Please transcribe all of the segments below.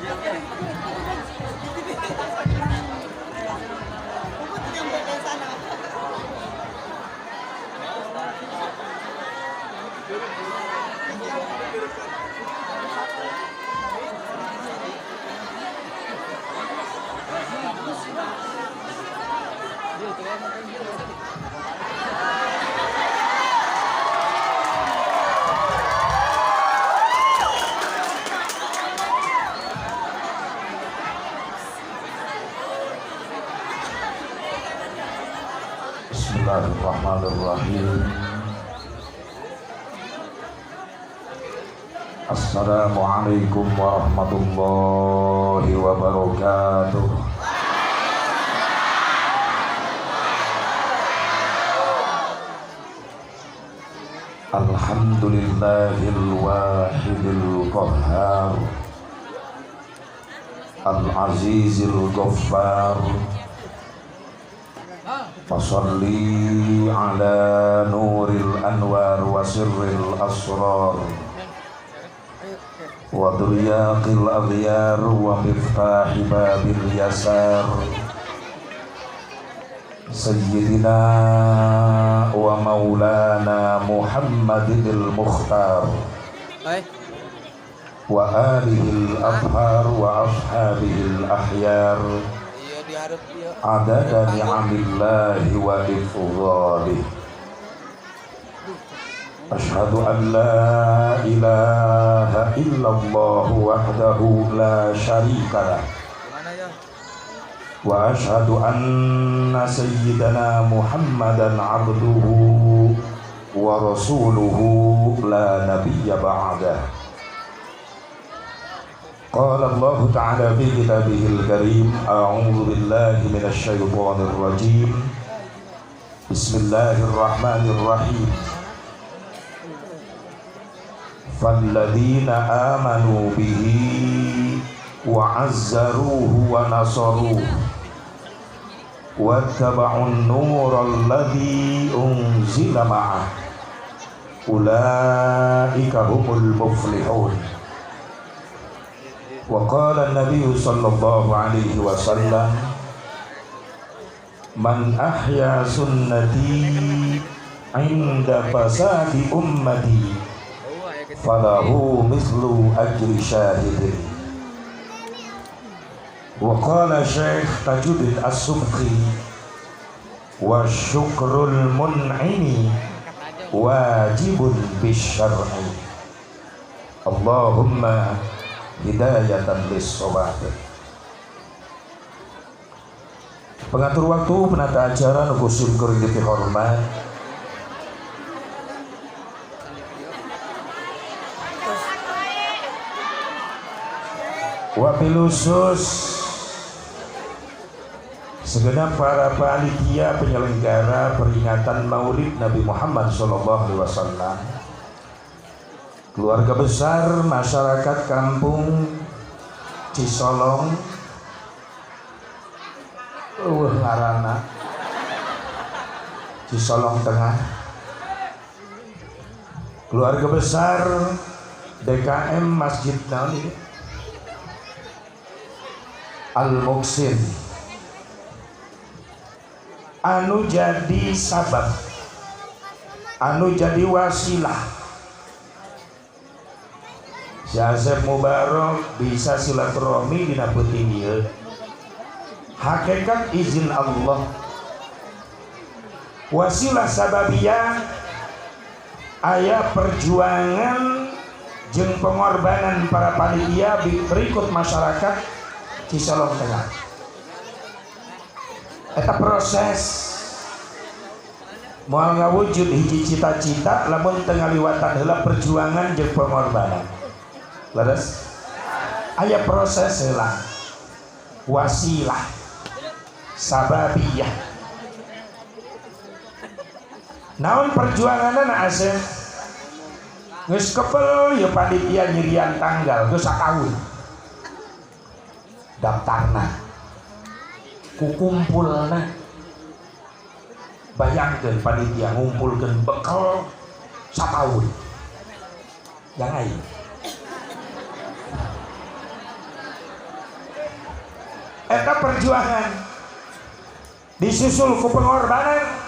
Bismillahirrahmanirrahim. Assalamualaikum warahmatullahi wabarakatuh. Alhamdulillahil wahidil qahhar, al-azizil ghaffar. Fasalli ala nuril anwar wa sirril asrar wa duryaqil aghyar wa miftahi babil yasar, sayyidina wa maulana Muhammadil Mukhtar wa alihil athhar wa ashabihil ahyar, adada ni'amillahi wa ifdhalih. Ashhadu an la ilaha illallah wahdahu la syarika lah, wa ashhadu anna sayyidana Muhammadan abduhu wa rasuluhu la nabiyya ba'dah. Qala Allah ta'ala fi kitabihil karim, a'udzu billahi minasy syaithanir rajim. Bismillahirrahmanirrahim. Falladzina amanu bihi wa 'azzaruhu wa nasaruhu wattaba'un nural ladzi unzila ma'ah ulaika humul muflihun. Wa qala an-nabiy sallallahu alaihi wasallam, man ahya sunnati 'inda fasadi ummati falahu mithlu ajri syahidin. Wa qala Syekh Tajuddin As-Subki, wa syukrul mun'imi wajibun bisyar'i. Allahumma hidayatan lis-shawab. Pengatur waktu, penata acara, nu kusim kuring dipihormat, wabil khusus segenap para panitia penyelenggara peringatan Maulid Nabi Muhammad SAW, keluarga besar masyarakat kampung Cisolong, ngarana Cisolong Tengah, keluarga besar DKM Masjid naon ini Al-Muksin, anu jadi sabab, anu jadi wasilah si Asep Mubarok bisa silaturahmi dina peuting ieu. Hakikat izin Allah, wasilah sababiyah aya perjuangan jeung pengorbanan para panitia berikut masyarakat Cisolong Tengah. Eta proses moal ngawujud hiji cita-cita lamun teu ngaliwatan heula perjuangan jeung pengorbanan. Leres? Aya proses heula, wasilah sababiyah. Naon perjuanganna Asep? Geus kepel ya panitia nyirian tanggal geus sataun. Daftarna, kukumpulna, bayangkeun panitia ngumpulkeun bekal sataun. Yang aing. Eta perjuangan disusul ku pengorbanan.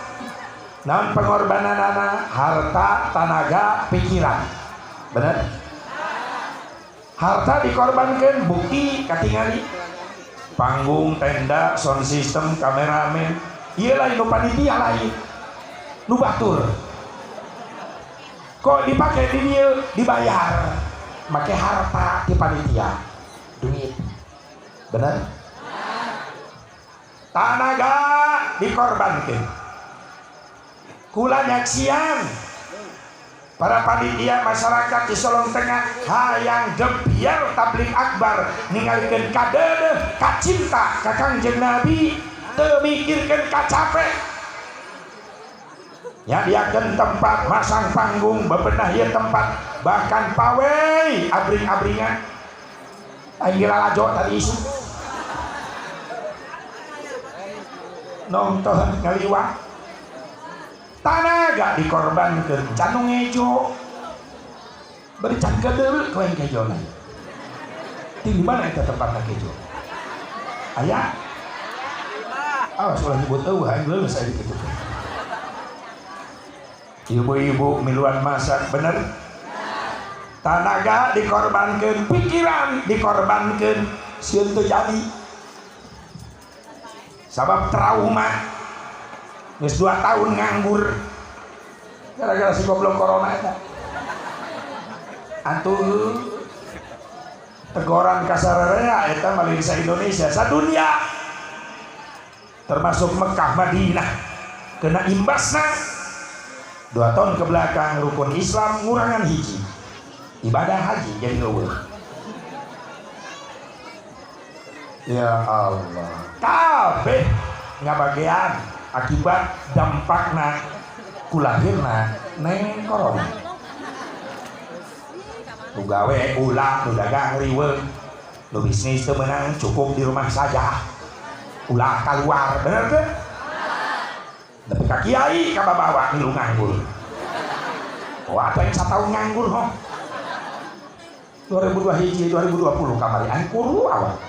Naon pengorbanan anak? Harta, tanaga, pikiran. Bener? Harta dikorbankan, bukti katingali panggung, tenda, sound system, kameramen. Ieu lain nu panitia, lain nu batur. Kok dipakai di dieu dibayar make harta di panitia, duit. Bener? Tanaga dikorbankan. Kula nyaksian para panitia masyarakat di Solong Tengah hayang gebyar tabligh akbar, ningalikeun kadeudeuh kacinta ka Kangjeng Nabi, teu mikirkeun kacapek. Nyadiakeun tempat, masang panggung, bebenah ieu tempat, bahkan pawai abring-abringan. Aing lalajo tadi isu. Nonton ngaliwat. Tanaga dikorbankeun, can nu ngejo. Bari can kedeuleu ku aing kejona. Ti di mana eta tempatna kejo? Aya? Awas ulah nyebut eueuh aing leuleus aya kitu. Ibu-ibu miluan masak, bener? Tanaga dikorbankeun, pikiran dikorbankeun, sieun teu jadi. Sabab trauma. Geus 2 tahun nganggur gara-gara si goblok corona eta. Atuh tegoran kasararea eta Malaysia, Indonesia, sadunia. Termasuk Mekah, Madinah. Kena imbasna 2 tahun ke belakang rukun Islam ngurangan hiji. Ibadah haji jadi eueuh. Ya Allah. Kabeh ngabagean akibat dampakna kulahirna neng corona. Nu gawe ulah, nu dagang riweuh, nu bisnis teu meunang, cukup di rumah saja. Ulah keluar, bener teu? Tapi ka kiai ka babawa milu nganggur. Oh, atuh aing sataun nganggur ho. 2021 2020 kamari aing kuru awak.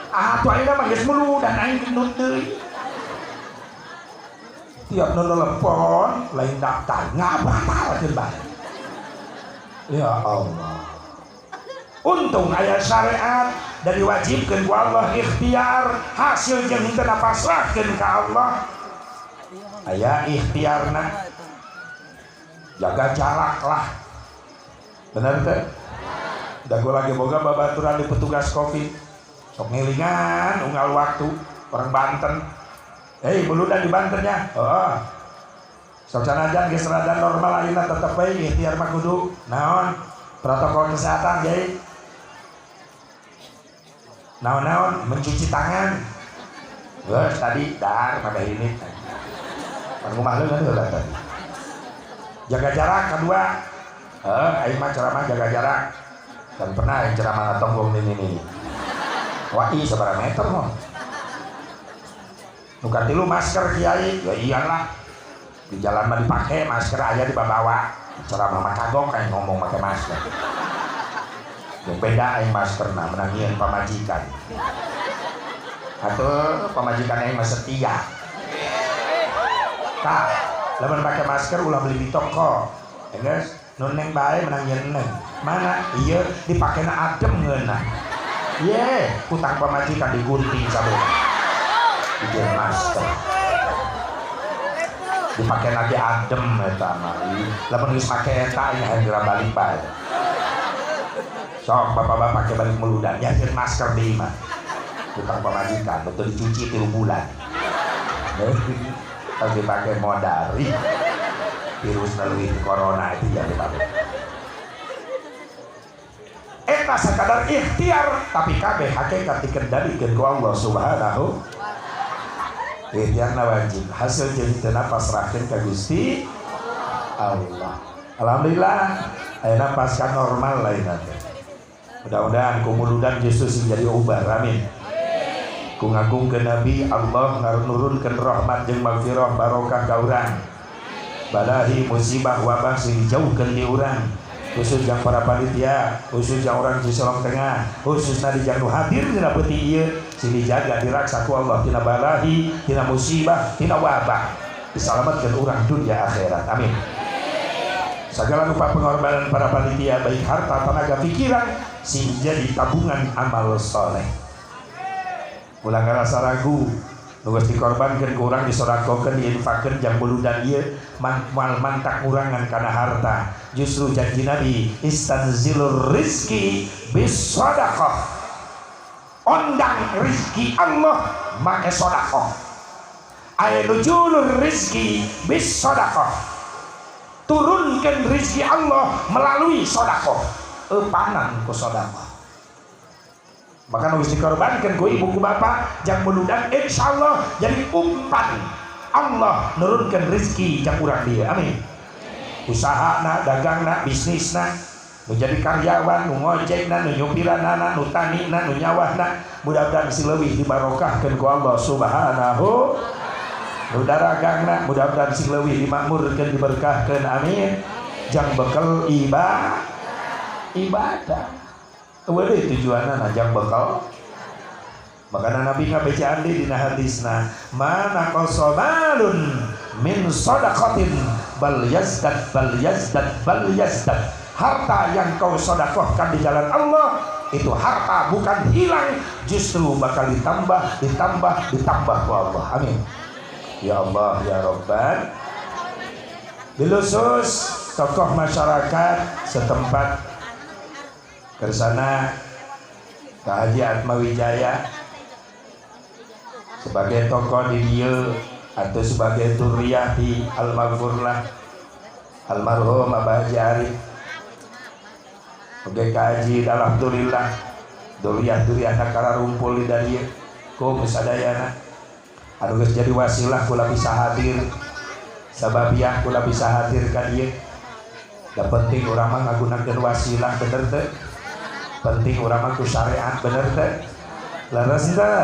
Atuh ayeuna mah geus mulu dan aing gendut deui. Tiap nu telepon lain daftar ngabatalkeun bae. Ya Allah. Untung aya syariat dan diwajibkeun ku Allah ikhtiar, hasil jeung henteu pasrahkeun ka Allah. Aya ikhtiarna. Jaga jarak lah. Bener teh? Da gua lagi boga babaturan di petugas Covid. Sok ngilingan unggal waktu orang Banten. Hei, buludan di Bantennya. Heeh. Sok sanajan geus rada normal ayeuna tetep we ikhtiar mah kudu naon? Protokol kesehatan jadi naon-naon mencuci tangan. Geus tadi dahar mah ini. Pan kumaha leungeun heula tadi. Jaga jarak kedua. Heuh, aing mah ceramah jaga jarak. Dan pernah aing ceramah tonggong ini. Wah, ih sabaraha meter mah. Nu katilu masker kiai, ya iyalah. Di jalan mah dipake masker aya dibawa. Ceramah mah kagok aing ngomong make masker. Yang beda aing maskerna menangieun pamajikan. Atuh pamajikan aing mah setia. Kak, lamun pake masker ulah beli di toko. Enggeus, nu neng bae menangieun neng. Mana ieu dipakena adem ngeunah. Ye, hutang pamajikan digunting sabun. Dijieun masker. Dipake lagi adem eta mah. Lamun geus make eta ieu hayang geura balik bae. Sok bapak-bapak ke balik meludan, nyieun masker deui mah. Hutang pamajikan betul dicuci 3 bulan. Kalau dipakai modal, virus melalui corona itu jadi dipakai. Eta sekadar ikhtiar, tapi kabeh hakikat dikendalikan ku Allah Subhanahu. Ikhtiarna wajib, hasil jadi teu pasrahkeun ka Gusti Allah. Alhamdulillah, ayeuna pasca normal lain teh. Mudah-mudahan kumuludan Yesus sing jadi ubar, amin. Ku ngagungkeun Nabi Allah nurunkeun rahmat jeung magfirah barokah ka urang. Balahi musibah wabah sing dijauhkeun di urang. Khusus yang para panitia, khusus yang orang Cisolong Tengah, khususna di jang nu hadir dina peuting ieu, sing dijaga diraksa ku Allah tina balahi, tina musibah, tina wabah. Disalamatkeun urang dunia akhirat. Amin. Segala rupa pengorbanan para panitia baik harta, tenaga, pikiran sing jadi tabungan amal soleh. Ulah ngarasa ragu, nu geus dikorbankeun ku urang disodakohkeun, diinfakkeun jang buludan ieu moal mantak ngurangan kana harta. Justru janji Nabi, istanzilur rizki bisadaqah. Ondang rizki Allah make sedekah. Aya nuzulur rizki bisadaqah. Turunkan rizki Allah melalui sedekah. Eupanan ku sedekah. Maka nu geus dikorbankeun ku ibu ku bapak jang buludan insyaallah jadi umpan Allah nurunkan rizki jang urang dieu. Amin. Usahana, dagangna, bisnisna, nu jadi karyawan, nu ngojekna, nu nyupiranana, nu tanina, nu nyawahna, mudah-mudahan si leuwih dibarokahkeun ku Allah Subhanahu. Nu daragangna mudah-mudahan sing leuwih dimakmurkeun, diberkahkeun. Amin. Jang bekal ibadah. Eueuh deui tujuanna jang bekal. Makana Nabi ngabejaan deui dina hadisna, mana qasamalun min sadaqatin bal yazdad bal yazdad bal yazdad. Harta yang kau sedekahkan di jalan Allah itu harta bukan hilang, justru bakal ditambah, ditambah, ditambah ku Allah. Amin. Ya Allah ya Rabban. Bilusus tokoh masyarakat setempat kersana Ka Haji Atma Wijaya sebagai tokoh di dieu atau sebagai duriyah di almaghfurlah almarhum Abah Haji Arif. Oke Ka Haji alhamdulillah duriyah-duriyah nakara rumpul di dieu kum sadayana. Anu geus jadi wasilah kula bisa hadir, sababiah kula bisa hadir ka dieu. Da penting urang mah ngagunakeun wasilah bener teu? Penting urang mah ku syariat bener teu? Leres teu?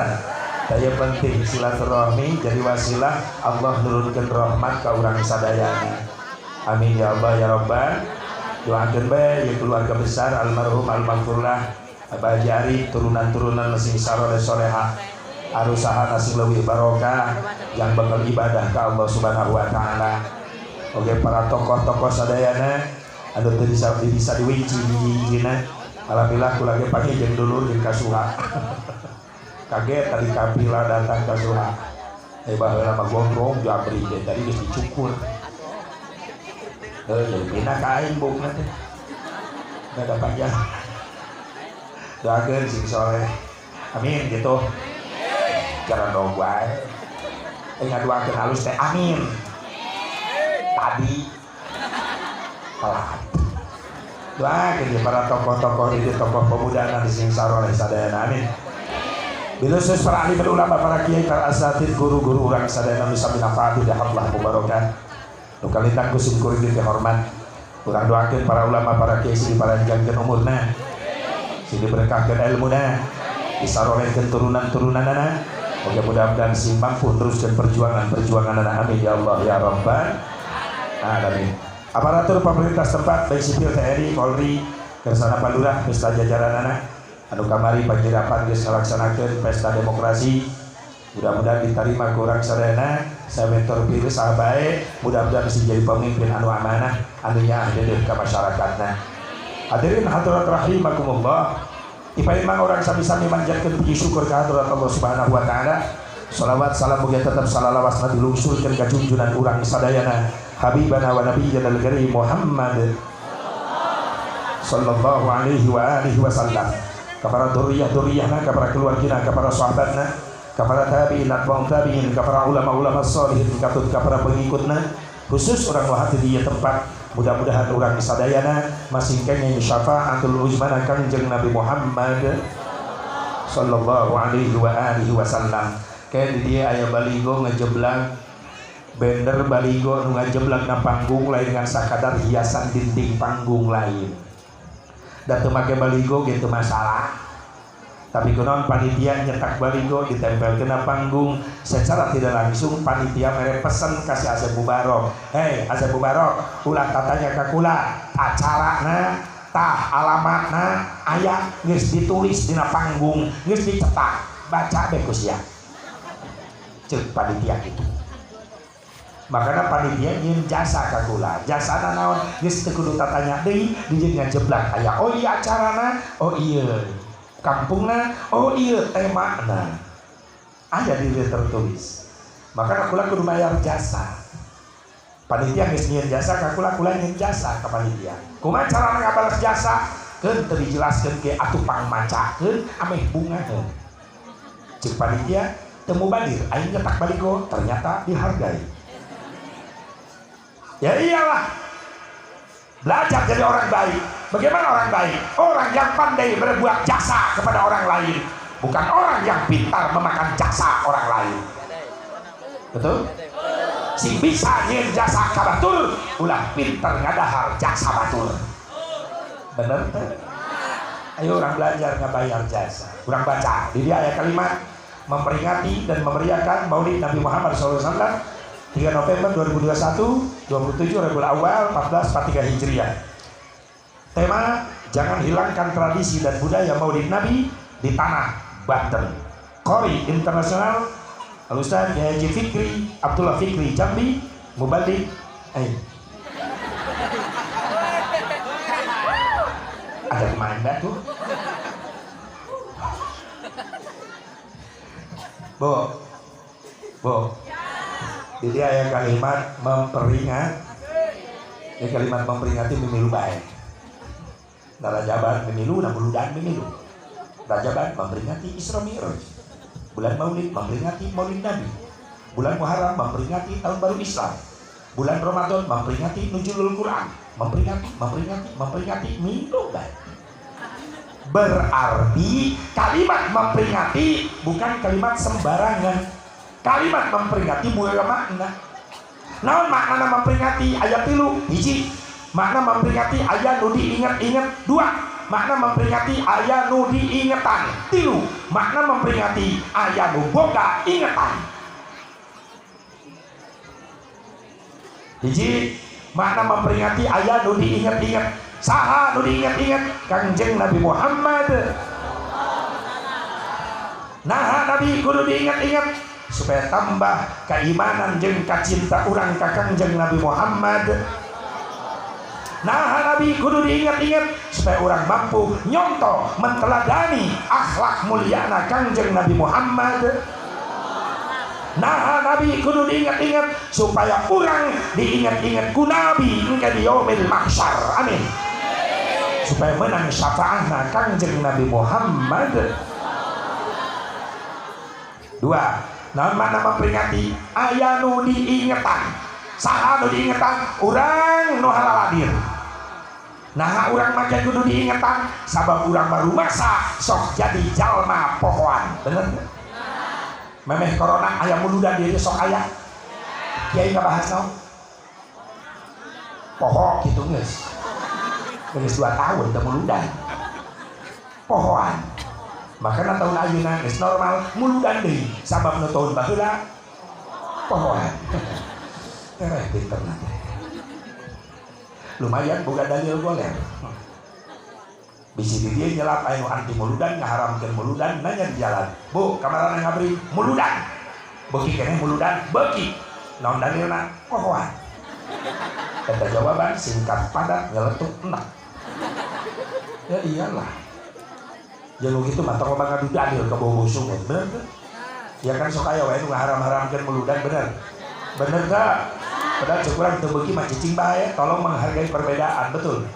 Daya penting silaturahmi jadi wasilah Allah nurunkeun rahmat ka urang sadayana. Amin ya Allah ya Rabbal. Doakeun bae ya keluarga besar almarhum almaghfurlah Abah Haji Arif, turunan-turunan sing saroleh soleha. Arusaha nasi leuwih barokah yang bakal ibadah ka Allah Subhanahu wa taala. Oke para tokoh-tokoh sadayana anu teu bisa diwinci hiji-hijina. Alhamdulillah kula ge panggih jeung dulur jeung kasuha. Kaget tadi kapila datang kasuha. Baheula mah gondrong jabri ge tadi geus dicukur. Heuh jadi pindah ka aing buukna teh. Rada panjang. Doakeun sing soleh. Amin gitu. Cara dong wae. Ngadoakeun halus teh amin. Tadi telat. Doakeun para tokoh-tokoh itu, tokoh pemuda di sing saroleh sadayana. Amin. Bilusus para ahli ulama, para kiai, para asatid, guru-guru urang sadayana nu sami nafaati dahablah mubarokah. Nu kalintang ku sim kuring dihormat. Urang doakeun para ulama, para kiai sing diparanjangkeun umurna, sing diberkahkeun ilmuna, disarolehkeun turunan-turunanana. Oke mudah-mudahan sing mampu teruskan perjuangan-perjuangan anak. Amin ya Allah ya Rabbal alamin. Aparatur pemerintah setempat baik sipil TNI, Polri, kersana Palurah pesta jajaran anak anu kamari pangirapan geus ngalaksanakeun pesta demokrasi. Mudah-mudahan diterima ku urang sadayana, sawentor pilih sahabae, mudah-mudahan sing jadi pemimpin anu amanah, anu nyaah deudeuh ka masyarakatna. Hadirin hadirat rahimakumullah. Ipai mang orang sami-sami manjatkeun puji syukur ka hadirat Allah Subhanahu wa taala. Salawat salam mugia tetap salalawasna dilungsurkeun ka junjunan urang sadayana habibana wa nabiyyana al-karim Muhammad sallallahu alaihi wa alihi wasallam. Ka para dzurriyyah-dzurriyyahna, ka para keluargina, ka para sahabatna, ka para tabi'in atba'ut tabi'in, ka para ulama-ulama sholihin, katut ka para pengikutna, khusus orang nu di tempat. Mudah-mudahan urang sadayana masing kenging syafaatul uzmana Kangjeng Nabi Muhammad sallallahu alaihi wa alihi wasallam. Kayak di dia aya baligo ngejeblang bender baligo nu ngajeblang na panggung lain ngan sakadar hiasan dinding panggung lain. Da teu make baligo ge teu masalah. Tapi kunaon panitia nyetak baligo ditempel kena panggung secara tidak langsung panitia mere pesen kasih Asep Mubarok. Hei Asep Mubarok, ulah tatanya ka kula, acarana tah alamatna aya geus ditulis dina panggung, geus dicetak, baca be ku sia. Ceuk panitia kitu. Makanya panitia nyieun jasa ka kula. Jasana naon? Geus teu kudu tatanya deui, dijieun ngajeblak aya oh iya acarana, oh iya kampungna, oh iya temana. Aya di dieu tertulis. Makanya kula kudu bayar jasa. Panitia geus nyieun jasa ka kula, kula nyieun jasa ka panitia. Kumaha carana ngabales jasa? Keun teu dijelaskeun ke atuh pangmacakeun ameh bungaheun. Ceuk panitia teu mubadir, aing nyetak baligo ternyata dihargai. Ya iyalah, belajar jadi orang baik. Bagaimana orang baik? Orang yang pandai berbuat jasa kepada orang lain, bukan orang yang pintar memakan jasa orang lain. Betul? Sing bisa nyeun jasa ka batur, ulah pintar ngadahar jasa batur. Bener teh? Ayo orang belajar ngabayar jasa. Urang baca di dia ayat kalimat memperingati dan memeriahkan Maulid Nabi Muhammad SAW 3 November 2021, 27 Rabiul Awal 1443 Hijriah. Tema jangan hilangkan tradisi dan budaya Maulid Nabi di tanah Banten. Qori Internasional Al Ustaz Haji Fikri Abdullah Fikri Jambi Mubalik. Ada kemana tuh? Bo, bo. Jadi ayat kalimat memperingat, ya kalimat memperingati memilu baik. Rajaban memilu, namuludan memilu. Rajaban memperingati Isra Mi'raj. Bulan Maulid memperingati Maulid Nabi. Bulan Muharram memperingati Tahun Baru Islam. Bulan Ramadan memperingati Nuzulul Quran. Memperingati, memperingati, memperingati milu baik. Berarti kalimat memperingati bukan kalimat sembarangan. Kalimat memperingati bukan makna. Naon makna memperingati ayat 3 hiji. Makna memperingati ayat nu diinget-inget 2. Makna memperingati ayat nu diingetan 3. Makna memperingati ayat nu boga ingetan. Hiji, makna memperingati ayat nu diinget-inget. Saha nu diinget-inget? Kangjeng Nabi Muhammad. Nah, Nabi kudu diinget-inget supaya tambah keimanan jeung kacinta urang ka Kangjeng Nabi Muhammad. Nah, Nabi kudu diingat-ingat supaya orang mampu nyontoh menteladani akhlak mulyana Kangjeng Nabi Muhammad. Nah, Nabi kudu diingat-ingat supaya orang diingat-ingat ku Nabi engke di yaumil mahsyar. Amin. Supaya menang syafaatna Kangjeng Nabi Muhammad. 2. Nah, mana memperingati aya nu diingetan. Saha nu diingetan? Urang nu haladir. Nah, urang make kudu diingetan sabab urang baru masa sok jadi jalma pohoan. Bener? Memeh corona aya muludan diri sok aya. Kiai ngabahas naon? Poho kitu geus. Geus 2 tahun teu muludan. Pohoan. Makana tahun ayeuna geus normal muludan deui sabab nu tahun baheula pohoan. Tereh pinter nanti. Lumayan boga dalil goler. Bisi di dieu nyelap aya nu anti muludan ngaharamkeun muludan nanya di jalan. Bu, kamarana ngabri muludan. Beuki keneh muludan, beuki. Naon dalilna? Pohoan. Eta jawaban singkat padat nyeletuk enak. Ya iyalah. Jeung kitu mah tong loba ngadu dalil ka bobo sungut, bener teu? Ya kan sok aya wae nu ngaharam-haramkeun muludan, bener. Bener teu? Padahal cek urang teu beuki mah cicing bae, tolong menghargai perbedaan, betul.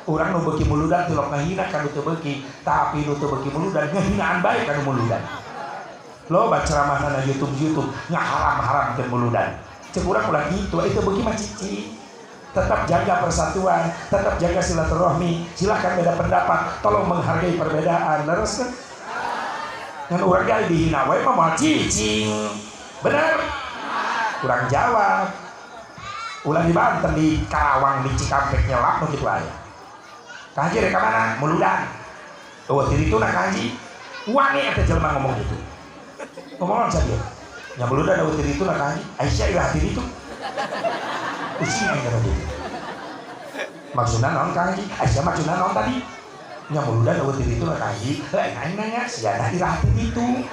Urang nu beuki muludan tilok ngahina ka nu teu beuki, tapi nu teu beuki muludan ngahinaan bae ka nu muludan. Loba ceramahna na YouTube-YouTube ngaharam-haramkeun muludan. Cek urang ulah kitu, itu beuki mah cicing. Tetap jaga persatuan, tetap jaga silaturahmi, silahkan beda pendapat, tolong menghargai perbedaan. Leres kan? Ngan urang ge dihina wae mah moal cicing. Bener? Kurang jawab. Ulah di Banten, di Karawang, di Cikampek nyelap nu kitu aya. Ka haji rek ka mana? Muludan. Eueuh ti dituna ka haji. Wani eta jelema ngomong gitu. Ngomong saja. Nya muludan eueuh ti ditu lah Kang Haji. Aisyah irah ti ditu. Pusing aing kata gitu. Maksudna naon Kang Haji? Aisyah maksudna naon tadi? Nya muludan eueuh ti ditu lah Kang Haji. Heuh aing nanya sia dah irah ti ditu.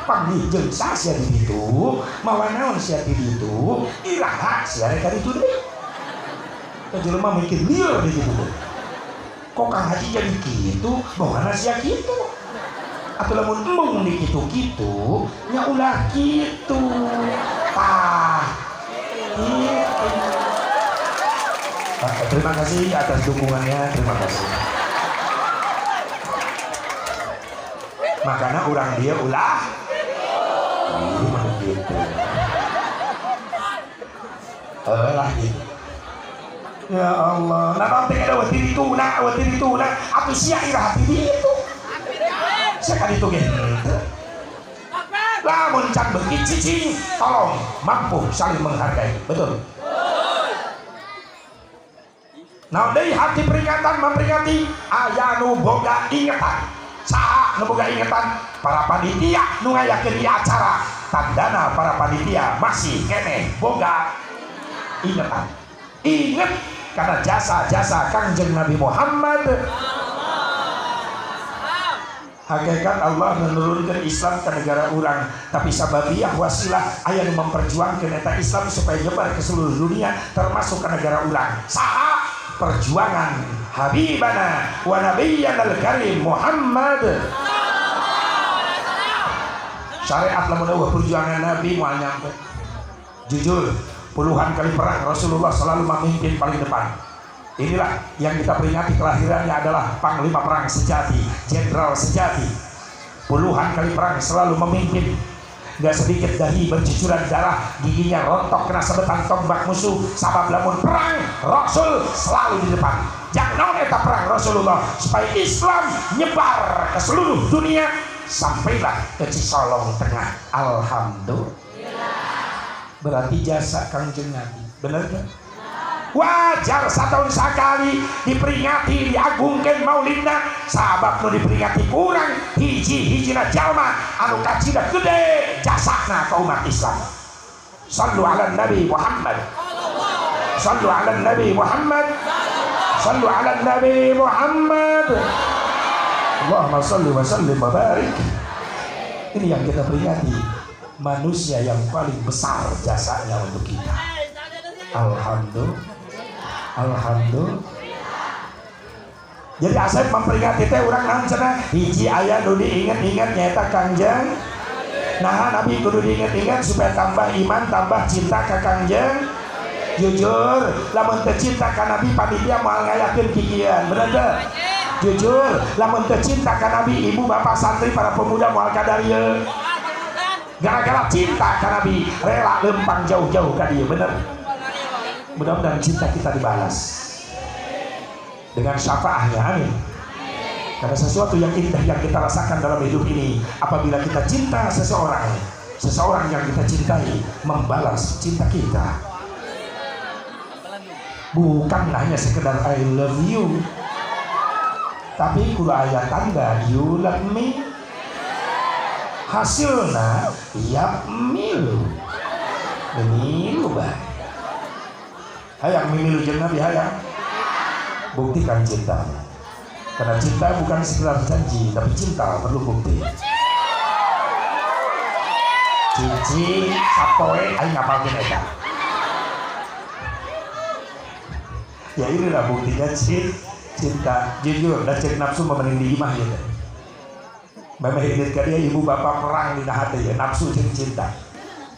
Panggih jeung sa sia di ditu, mawa naon sia ti ditu, iraha sia rek ka ditu deui. Teh jelema mikir lieur di ditu. Kok Kang Haji jadi kitu, bawana sia kitu. Atuh lamun embung di kitu-kitu, nya ulah kitu. Tah. Gitu. Terima kasih atas dukungannya, terima kasih. Makanya orang dia ulah gitu. Lah gitu. Ya Allah, nah nanti ada wati itu, nah wati itu, nah atuh sia irah hati itu. Sia kan itu ge. Lamun can beuki cicing, tolong mampu saling menghargai. Betul. Nah, dari hati peringatan memperingati aya nu boga ingetan. Saha nu boga ingetan? Para panitia nu ngayakeun ieu acara. Tandana para panitia masih keneh boga ingetan. Inget karena jasa-jasa Kangjeng Nabi Muhammad. Hakikat Allah menurunkan Islam ke negara urang, tapi sababiah wasilah aya nu memperjuangkan eta Islam supaya nyebar ke seluruh dunia termasuk ke negara urang. Saha perjuangan Habibana wa Nabiyyana al-Karim Muhammad. Syariat lamun eueuh perjuangan Nabi moal nyampe. Jujur, puluhan kali perang Rasulullah selalu memimpin paling depan. Inilah yang kita peringati kelahirannya adalah panglima perang sejati, jenderal sejati. Puluhan kali perang selalu memimpin. Gak sedikit dahi bercucuran darah, giginya rontok kena sebetan tombak musuh. Sabab lamun perang, Rasul selalu di depan. Jangan naon eta perang Rasulullah supaya Islam nyebar ke seluruh dunia sampailah ke Cisolong Tengah. Alhamdulillah. Berarti jasa Kangjeng Nabi, bener kan? Wajar setahun sekali diperingati, diagungkan maulidna. Sabab nu diperingati kurang hiji-hijina jalma anu kacida gede jasana ka umat Islam. Sallu ala Nabi Muhammad. Sallu ala Nabi Muhammad. Sallu ala Nabi Muhammad. Allahumma salli wa sallim wa barik. Ini yang kita peringati, manusia yang paling besar jasanya untuk kita. Alhamdulillah. Alhamdulillah. Jadi Asep memperingati teh urang naon cenah hiji aya nu diinget-inget nyaeta Kangjeng. Nah Nabi kudu diinget-inget supaya tambah iman, tambah cinta ka Kangjeng. Jujur, lamun teu cinta ka Nabi panitia moal ngayakeun kikieuan, bener teu? Jujur, lamun teu cinta ka Nabi ibu bapak santri para pemuda moal kadarieu. Gara-gara cinta ka Nabi rela lempang jauh-jauh ka dieu, bener? Mudah-mudahan cinta kita dibalas dengan syafaahnya, amin. Karena sesuatu yang indah yang kita rasakan dalam hidup ini apabila kita cinta seseorang, seseorang yang kita cintai membalas cinta kita. Bukan hanya sekedar I love you, tapi kudu aya tanda you love me. Hasilna ya milu milu bae. Hayang mimilu jeung Nabi hayang. Buktikan cintamu. Karena cinta bukan sekedar janji, tapi cinta perlu bukti. Cici sapoe aing ngapalkeun eta. Ya inilah buktinya cinta. Jujur, da cek nafsu mah mending di imah gitu. Memeh indit ka dia ibu bapak perang dina hati ya, nafsu jeung cinta.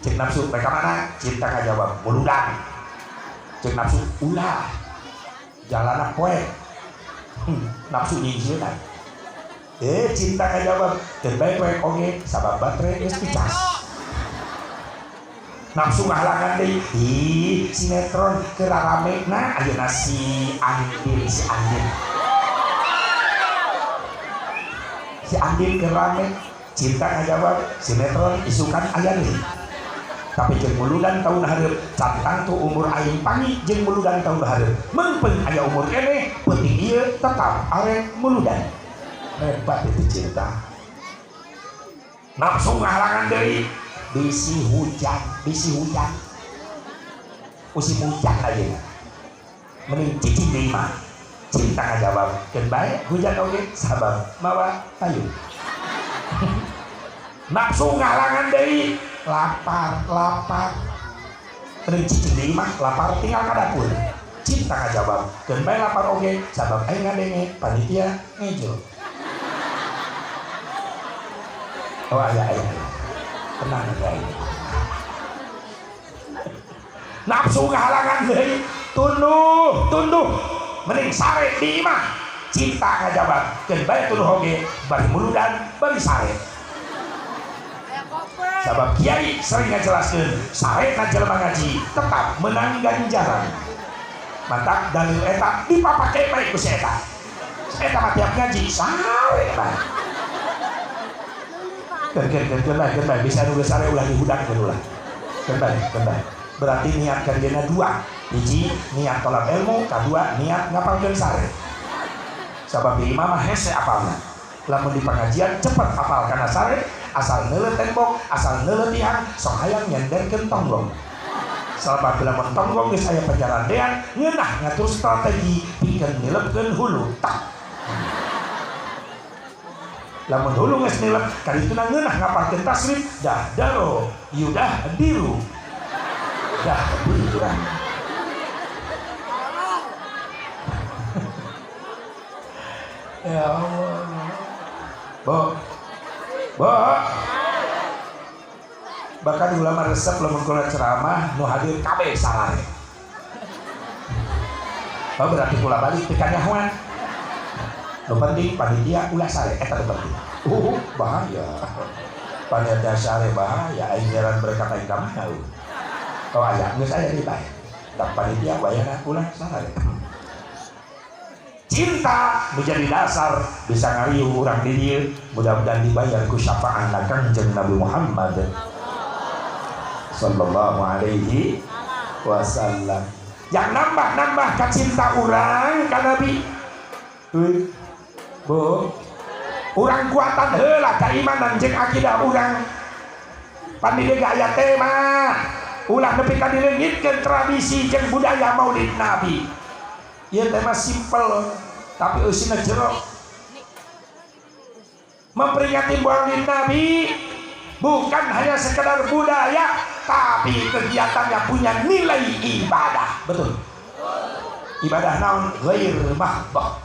Cek nafsu mereka mana? Cinta ngajawab, muludan. Cek nafsu ulah jalana poe. Nafsu nyingsieunan. Cinta ngajawab, teu bae poe oge sabab baterai geus dicas. Nafsu ngahalangan deui, ih sinetron keur rarame na ayeuna si Andin, si Andin. Si Andin keur rame, cinta ngajawab, sinetron isukan aya deui. Tapi jeung muludan tahun hareup, can tangtu umur aing pangi jeung muludan tahun hareup. Meungpeung aya umur keneh, peuting ieu tetap arek muludan. Hebat itu cinta. Nafsu ngahalangan deui, bisi hujan, bisi hujan. Musim hujan aja. Mending cicing di imah. Cinta ngajawab, keun bae hujan oge sabab mawa payung. Nafsu ngahalangan deui, lapar, lapar. Mending cicing di imah, lapar tinggal ka dapur. Cinta ngajawab, keun bae lapar oge sabab aing ngadenge panitia ngejo. Oh aya aya. Tenang aja. Nafsu ngahalangan deui, tunduh, tunduh. Mending sare di imah. Cinta ngajawab, keun bae tunduh oge bari muludan bari sare. Sabab kiai sering ngajelaskeun, sare ka jelema ngaji tetap menang ganjaran. Mantap dalil eta dipapake bae ku si eta. Eta mah tiap ngaji sare bae. Keun keun keun bae keun bae bisa nu geus sare ulah dihudangkeun ulah. Keun bae keun bae. Berarti niat kerjana dua. Hiji niat tolak ilmu, kadua niat ngapalkeun sare. Sabab di imah mah hese apalna. Lamun di pengajian cepet apal kana sare, asal neuleuh tembok, asal neuleuh tiang, sok hayang nyenderkeun tonggong. Sabab lamun tonggong geus aya pajarandean, ngeunah ngatur strategi pikeun nilepkeun hulu. Tak. Lamun hulu geus nilep, kadituna ngeunah ngapalkeun tasrif, dah daro, yudah diru. Dah diru. Ya Allah. Bo. Bo. Bahkan ulama resep lamun kula ceramah nu hadir kabeh sarare. Oh berarti kula balik teu kanyahoan. Nu penting panitia ulah sare eta nu penting. Bahaya. Panitia sare bahaya aing jalan berkat aing ka mana. Oh aya geus aya di bae. Da panitia wayahna ulah sare. Cinta menjadi dasar bisa ngariuh urang di dieu, mudah-mudahan dibayar ku syafaat Kangjeng Nabi Muhammad sallallahu alaihi wasallam. Yang nambah-nambah ka cinta urang ka Nabi. Bu, urang kuatan heula keimanan jeung akidah urang. Pan di dieu aya tema, ulah nepi ka dileungitkeun tradisi jeung budaya Maulid Nabi. Ieu tema simpel tapi eusina jero. Memperingati Maulid Nabi bukan hanya sekedar budaya, tapi kegiatannya punya nilai ibadah. Betul. Ibadah naon? Ghair mahdhah.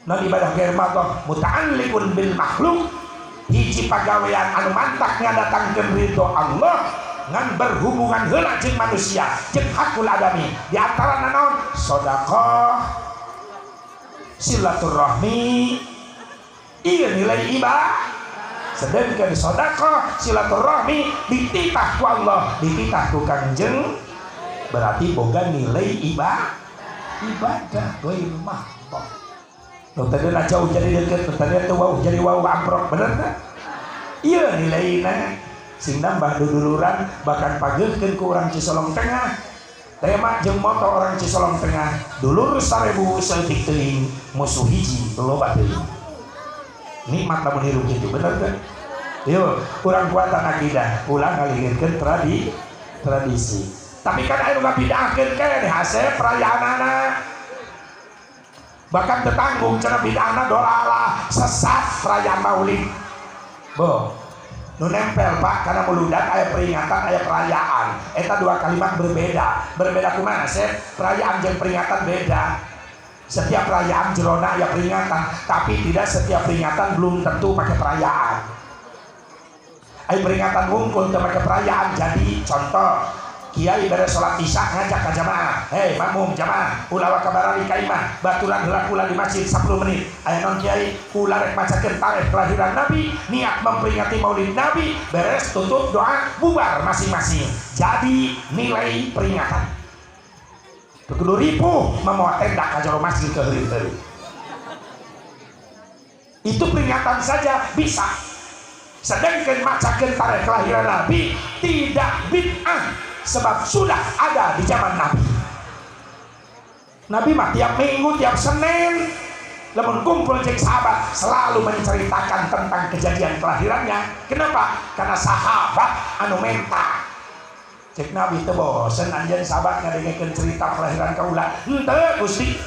Non ibadah ghair mahdhah muta'alliqun bil makhluk. Hiji pagawean anu mantak ngadatangkeun ridho Allah ngan berhubungan heula jeung manusia jeung hakul adami. Di antara naon? Sedekah, silaturahmi. Ieu nilai ibadah. Sedangkan sedekah, silaturahmi dititah ku Allah, dititah ku Kangjeng, berarti boga nilai ibadah. Ibadah ghair mahdhah. Nu tadina jauh jadi deukeut, nu tadina teu wauh jadi wau amprok, bener teh? Ieu nilaina sing nambah duduluran bahkan pageuhkeun ku urang Cisolong Tengah. Tema jeung moto orang Cisolong Tengah, dulur 1000 saeutik teuing, musuh hiji loba teuing. Nikmat lamun hirup kitu, bener teh? Yuk, urang kuatan akidah, ulah ngalihirkeun tradisi. Tapi kan aya nu ngabidahkeun keneh hase perayaanana. Bahkan tetanggung cenah bid'ahna dolalah, sesat perayaan Maulid. Bo, nu nempel Pak karena muludan aya peringatan aya perayaan. Eta dua kalimat berbeda. Berbeda kumaha sih? Perayaan jeung peringatan beda. Setiap perayaan jerona aya peringatan, tapi tidak setiap peringatan belum tentu pakai perayaan. Aya peringatan wungkul teu pakai perayaan. Jadi contoh kiai beres sholat isya ngajak ka jamaah, hei makmum jamaah ulah wa kabarali ka imah baturan heula kula di masjid 10 menit. Aya non kiai kula rek macakeun tarikh kelahiran Nabi, niat memperingati Maulid Nabi, beres tutup doa bubar masing-masing. Jadi nilai peringatan. Kudu ripuh mamawa tenda ka jero masjid keuheul-heul. Itu peringatan saja bisa. Sedangkan macakeun tarikh kelahiran Nabi tidak bid'ah sebab sudah ada di zaman Nabi. Nabi mah tiap minggu, tiap Senin Lamun kumpul jeung sahabat selalu menceritakan tentang kejadian kelahirannya. Kenapa? Karena sahabat anu menta. Cek Nabi teu bosen anjeun sahabat ngadengekeun cerita kelahiran kaula. Henteu Gusti.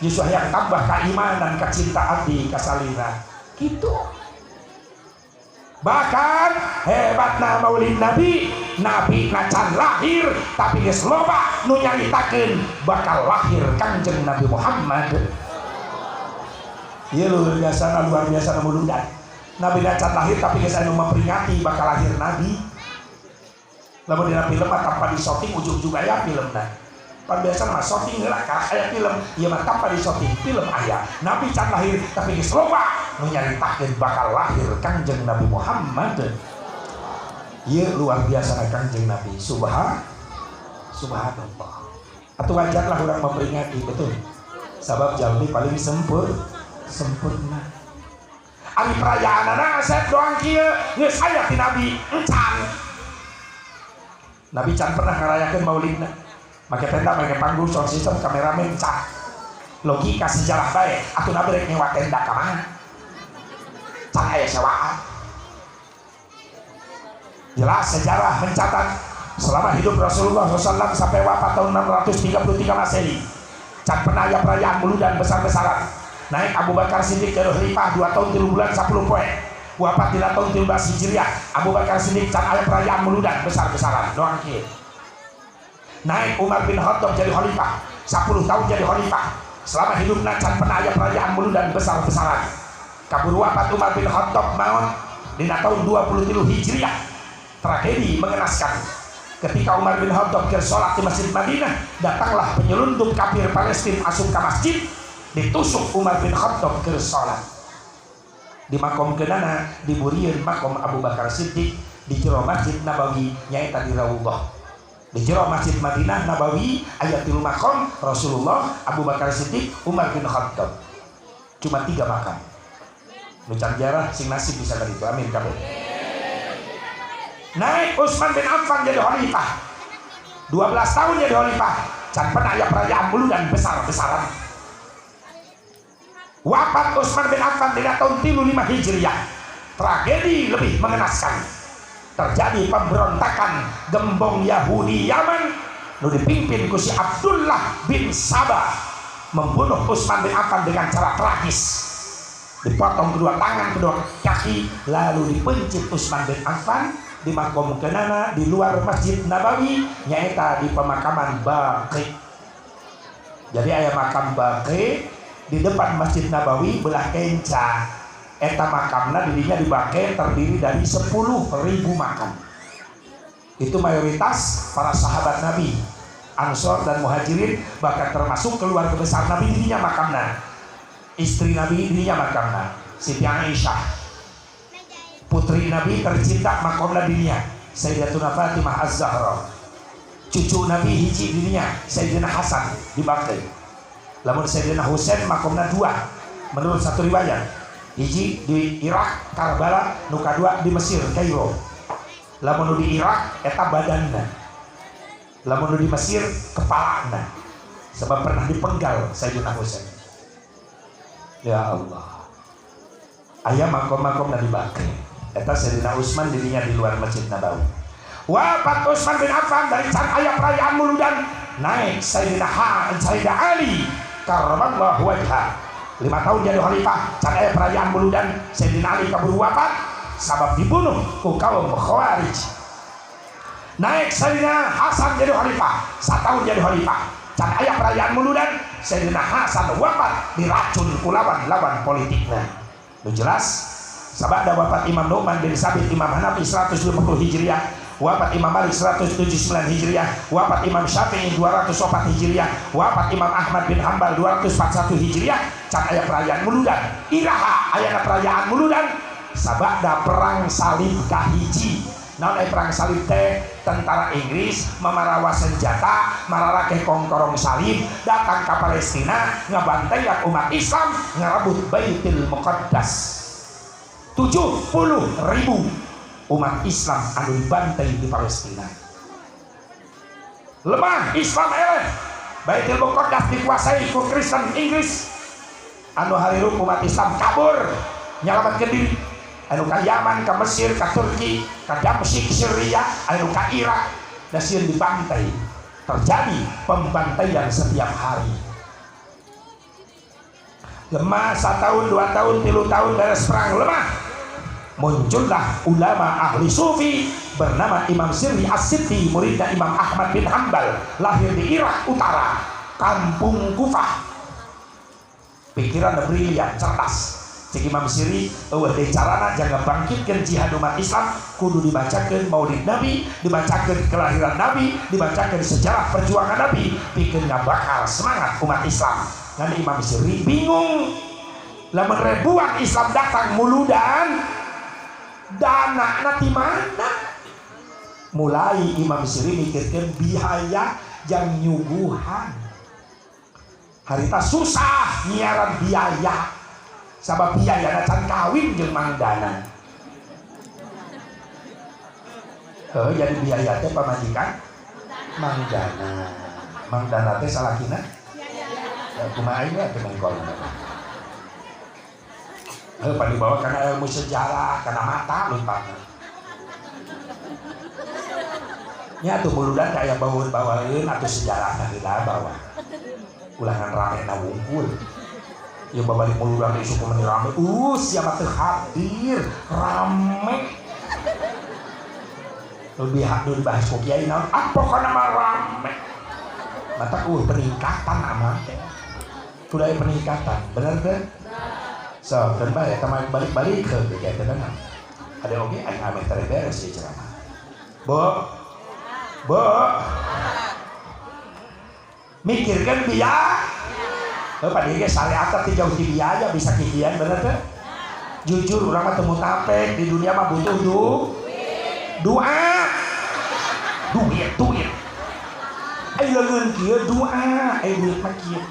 Justru hayang tambah keimanan kacinta abdi ka salira. Kitu. Bahkan hebatna Maulid Nabi, Nabi nacan lahir tapi geus loba nu nyaritakeun bakal lahir Kangjeng Nabi Muhammad. Ieu luar biasa, luar biasa muludan. Nabi nacan lahir tapi geus anu memperingati bakal lahir Nabi. Lamun dina film mah tanpa di-shooting ujug-ujug aya filmna. Pan biasa mah shooting heula karak aya film, ieu mah tanpa di-shooting film aya. Nabi can lahir tapi geus loba nu nyaritakeun bakal lahir Kangjeng Nabi Muhammad. Ieu luar biasa Kangjeng Nabi. Subhanallah. Atuh wajarlah urang memperingati, betul. Sabab jalmi paling sempurna. Ari perayaanana asep doang kieu geus aya ti Nabi encan. Nabi can pernah ngarayakeun maulidna. Make tenda, make panggung, sound system, kameramen can. Logika sejarah bae, atuh Nabi rek nyewa tenda ka mana? Can aya sewaan. Jelas sejarah mencatat selama hidup Rasulullah SAW sampai wafat tahun 633 Masehi. Can pernah aya perayaan muludan besar-besaran. Naik Abu Bakar Siddiq jadi khalifah 2 tahun 3 bulan 10 poe. Wafat di tahun 13 Hijriah. Abu Bakar Siddiq can aya perayaan muludan besar-besaran doang kieu. Naik Umar bin Khattab jadi khalifah, 10 tahun jadi khalifah. Selama hidupna can pernah aya perayaan muludan besar-besaran. Kabur wafat Umar bin Khattab maut dina tahun 23 Hijriah. Tragedi mengenaskan. Ketika Umar bin Khattab keur salat di Masjid Madinah, datanglah penyelundup kafir Palestina asup ka masjid, ditusuk Umar bin Khattab keur salat. Di makom keunana diburieun makom Abu Bakar Siddiq di jero Masjid Nabawi nyaeta di Raudhah. Di jero Masjid Madinah Nabawi aya 3 makom Rasulullah, Abu Bakar Siddiq, Umar bin Khattab. Cuma 3 makam. Nu can jarah sing nasib bisa ka ditu. Amin kabeh. Naik Utsman bin Affan jadi khalifah. 12 tahun jadi khalifah. Can pernah aya perayaan muludan besar-besaran. Wafat Utsman bin Affan di tahun 35 Hijriah. Tragedi lebih mengenaskan. Terjadi pemberontakan gembong Yahudi Yaman nu dipimpin ku si Abdullah bin Sabah, membunuh Utsman bin Affan dengan cara tragis. Dipotong kedua tangan, kedua kaki, lalu dipencit Utsman bin Affan di makom kenana di luar Masjid Nabawi nyaeta di pemakaman Baqi. Jadi aya makam Baqi di depan Masjid Nabawi belah kenca. Eta makamna dirinya di Baqi terdiri dari 10.000 makam. Itu mayoritas para sahabat Nabi, Ansor dan Muhajirin, bahkan termasuk keluarga besar Nabi dirinya makamna. Istri Nabi dirinya makamna, Siti Aisyah. Putri Nabi tercinta makamna dirinya, Sayyidatuna Fatimah Az-Zahra. Cucu Nabi hiji dirinya, Sayyidina Hasan di Baqi. Lamun Sayyidina Husain makamna 2 menurut satu riwayat. Hiji di Irak Karbala, nu kadua di Mesir Kairo. Lamun di Irak eta badanna. Lamun di Mesir kepalana. Sebab pernah dipenggal Sayyidina Husain. Ya Allah. Aya makom-makom di Baqi. Eta Sayyidina Utsman dirinya di luar Masjid Nabawi. Wafat Utsman bin Affan dari can aya perayaan muludan, naik Sayyidina Ali karramallahu wajha. 5 tahun jadi khalifah, can aya perayaan muludan, Sayyidina Ali kaburu wafat sabab dibunuh ku kaum Khawarij. Naik Sayyidina Hasan jadi khalifah, 1 tahun jadi khalifah, can aya perayaan muludan, Sayyidina Hasan wafat diracun ku lawan-lawan politikna. Nu jelas sabada wafat Imam Nu'man bin Sabit, Imam Hanafi 150 Hijriah, wafat Imam Malik 179 Hijriah, wafat Imam Syafi'i 204 Hijriah, wafat Imam Ahmad bin Hanbal 241 Hijriah. Can aya perayaan muludan. Iraha ayana perayaan muludan sabada perang salib kahiji. Naon aya perang salib teh? Tentara Inggris mamarawa senjata, mararake kongkorong salib datang ka Palestina ngabantai umat Islam, ngarebut Baitul Muqaddas. 70.000 umat Islam anu dibantai di Palestina. Lemah Islam eleh. Baitul Muqaddas dikuasai ku Kristen Inggris. Anu harirup umat Islam kabur nyalamatkeun diri. Anu ka Yaman, ka Mesir, ka Turki, ka Damsyik, Syria, anu ka Irak, da sieun dibantai. Terjadi pembantaian setiap hari. Lemah 1 tahun, 2 tahun, 3 tahun beres perang lemah. Muncullah ulama ahli sufi bernama Imam Sirri As-Sitti, muridnya Imam Ahmad bin Hanbal, lahir di Irak Utara, kampung Kufah. Pikiran brilian, cerdas. Cek Imam Sirri, eueuh deui carana jangan bangkitkeun jihad umat Islam, kudu dibacakeun maulid Nabi, dibacakeun kelahiran Nabi, dibacakeun sejarah perjuangan Nabi, pikeun ngabakar semangat umat Islam. Ngan Imam Sirri bingung. Lamun ribuan Islam datang muludan, dana ti mana? Mulai Imam Sirri mikirkeun biaya jang nyuguhan. Harita susah nyiaran biaya. Sabab biaya can kawin jeung Mang Dana. Heuh, jadi biaya teh pamajikan Mang Dana. Mang Dana teh salakina? Ya kumaha aing teh mengkol. Heuh, pan dibawa kana ilmu sejarah, kana mata lumpatna. Nya atuh muludan aya bawaeun-bawaeun atuh sejarahna heula bawa. Ulangan rame na wungkul. Ya babalik muludan isu meni rame. Siapa teu hadir rame. Lebih hak dulu dibahas ku kiai naon? Ah pokona mah rame. Mata peningkatan aman teh. Kudu aya peningkatan, bener teh? So, keun bae eta mah balik-balik ke kegiatan mah. Ada oge aing ameh teh beres ieu ceramah. Bo. Bo. Mikirkeun biaya. Heuh pada ieu syariat teh jauh ti biaya bisa kikian bener teh? Jujur urang mah teu mutapek di dunia mah butuh doa. Duit, duit. Ai leungeun kieu doa, ai duit mah kieu.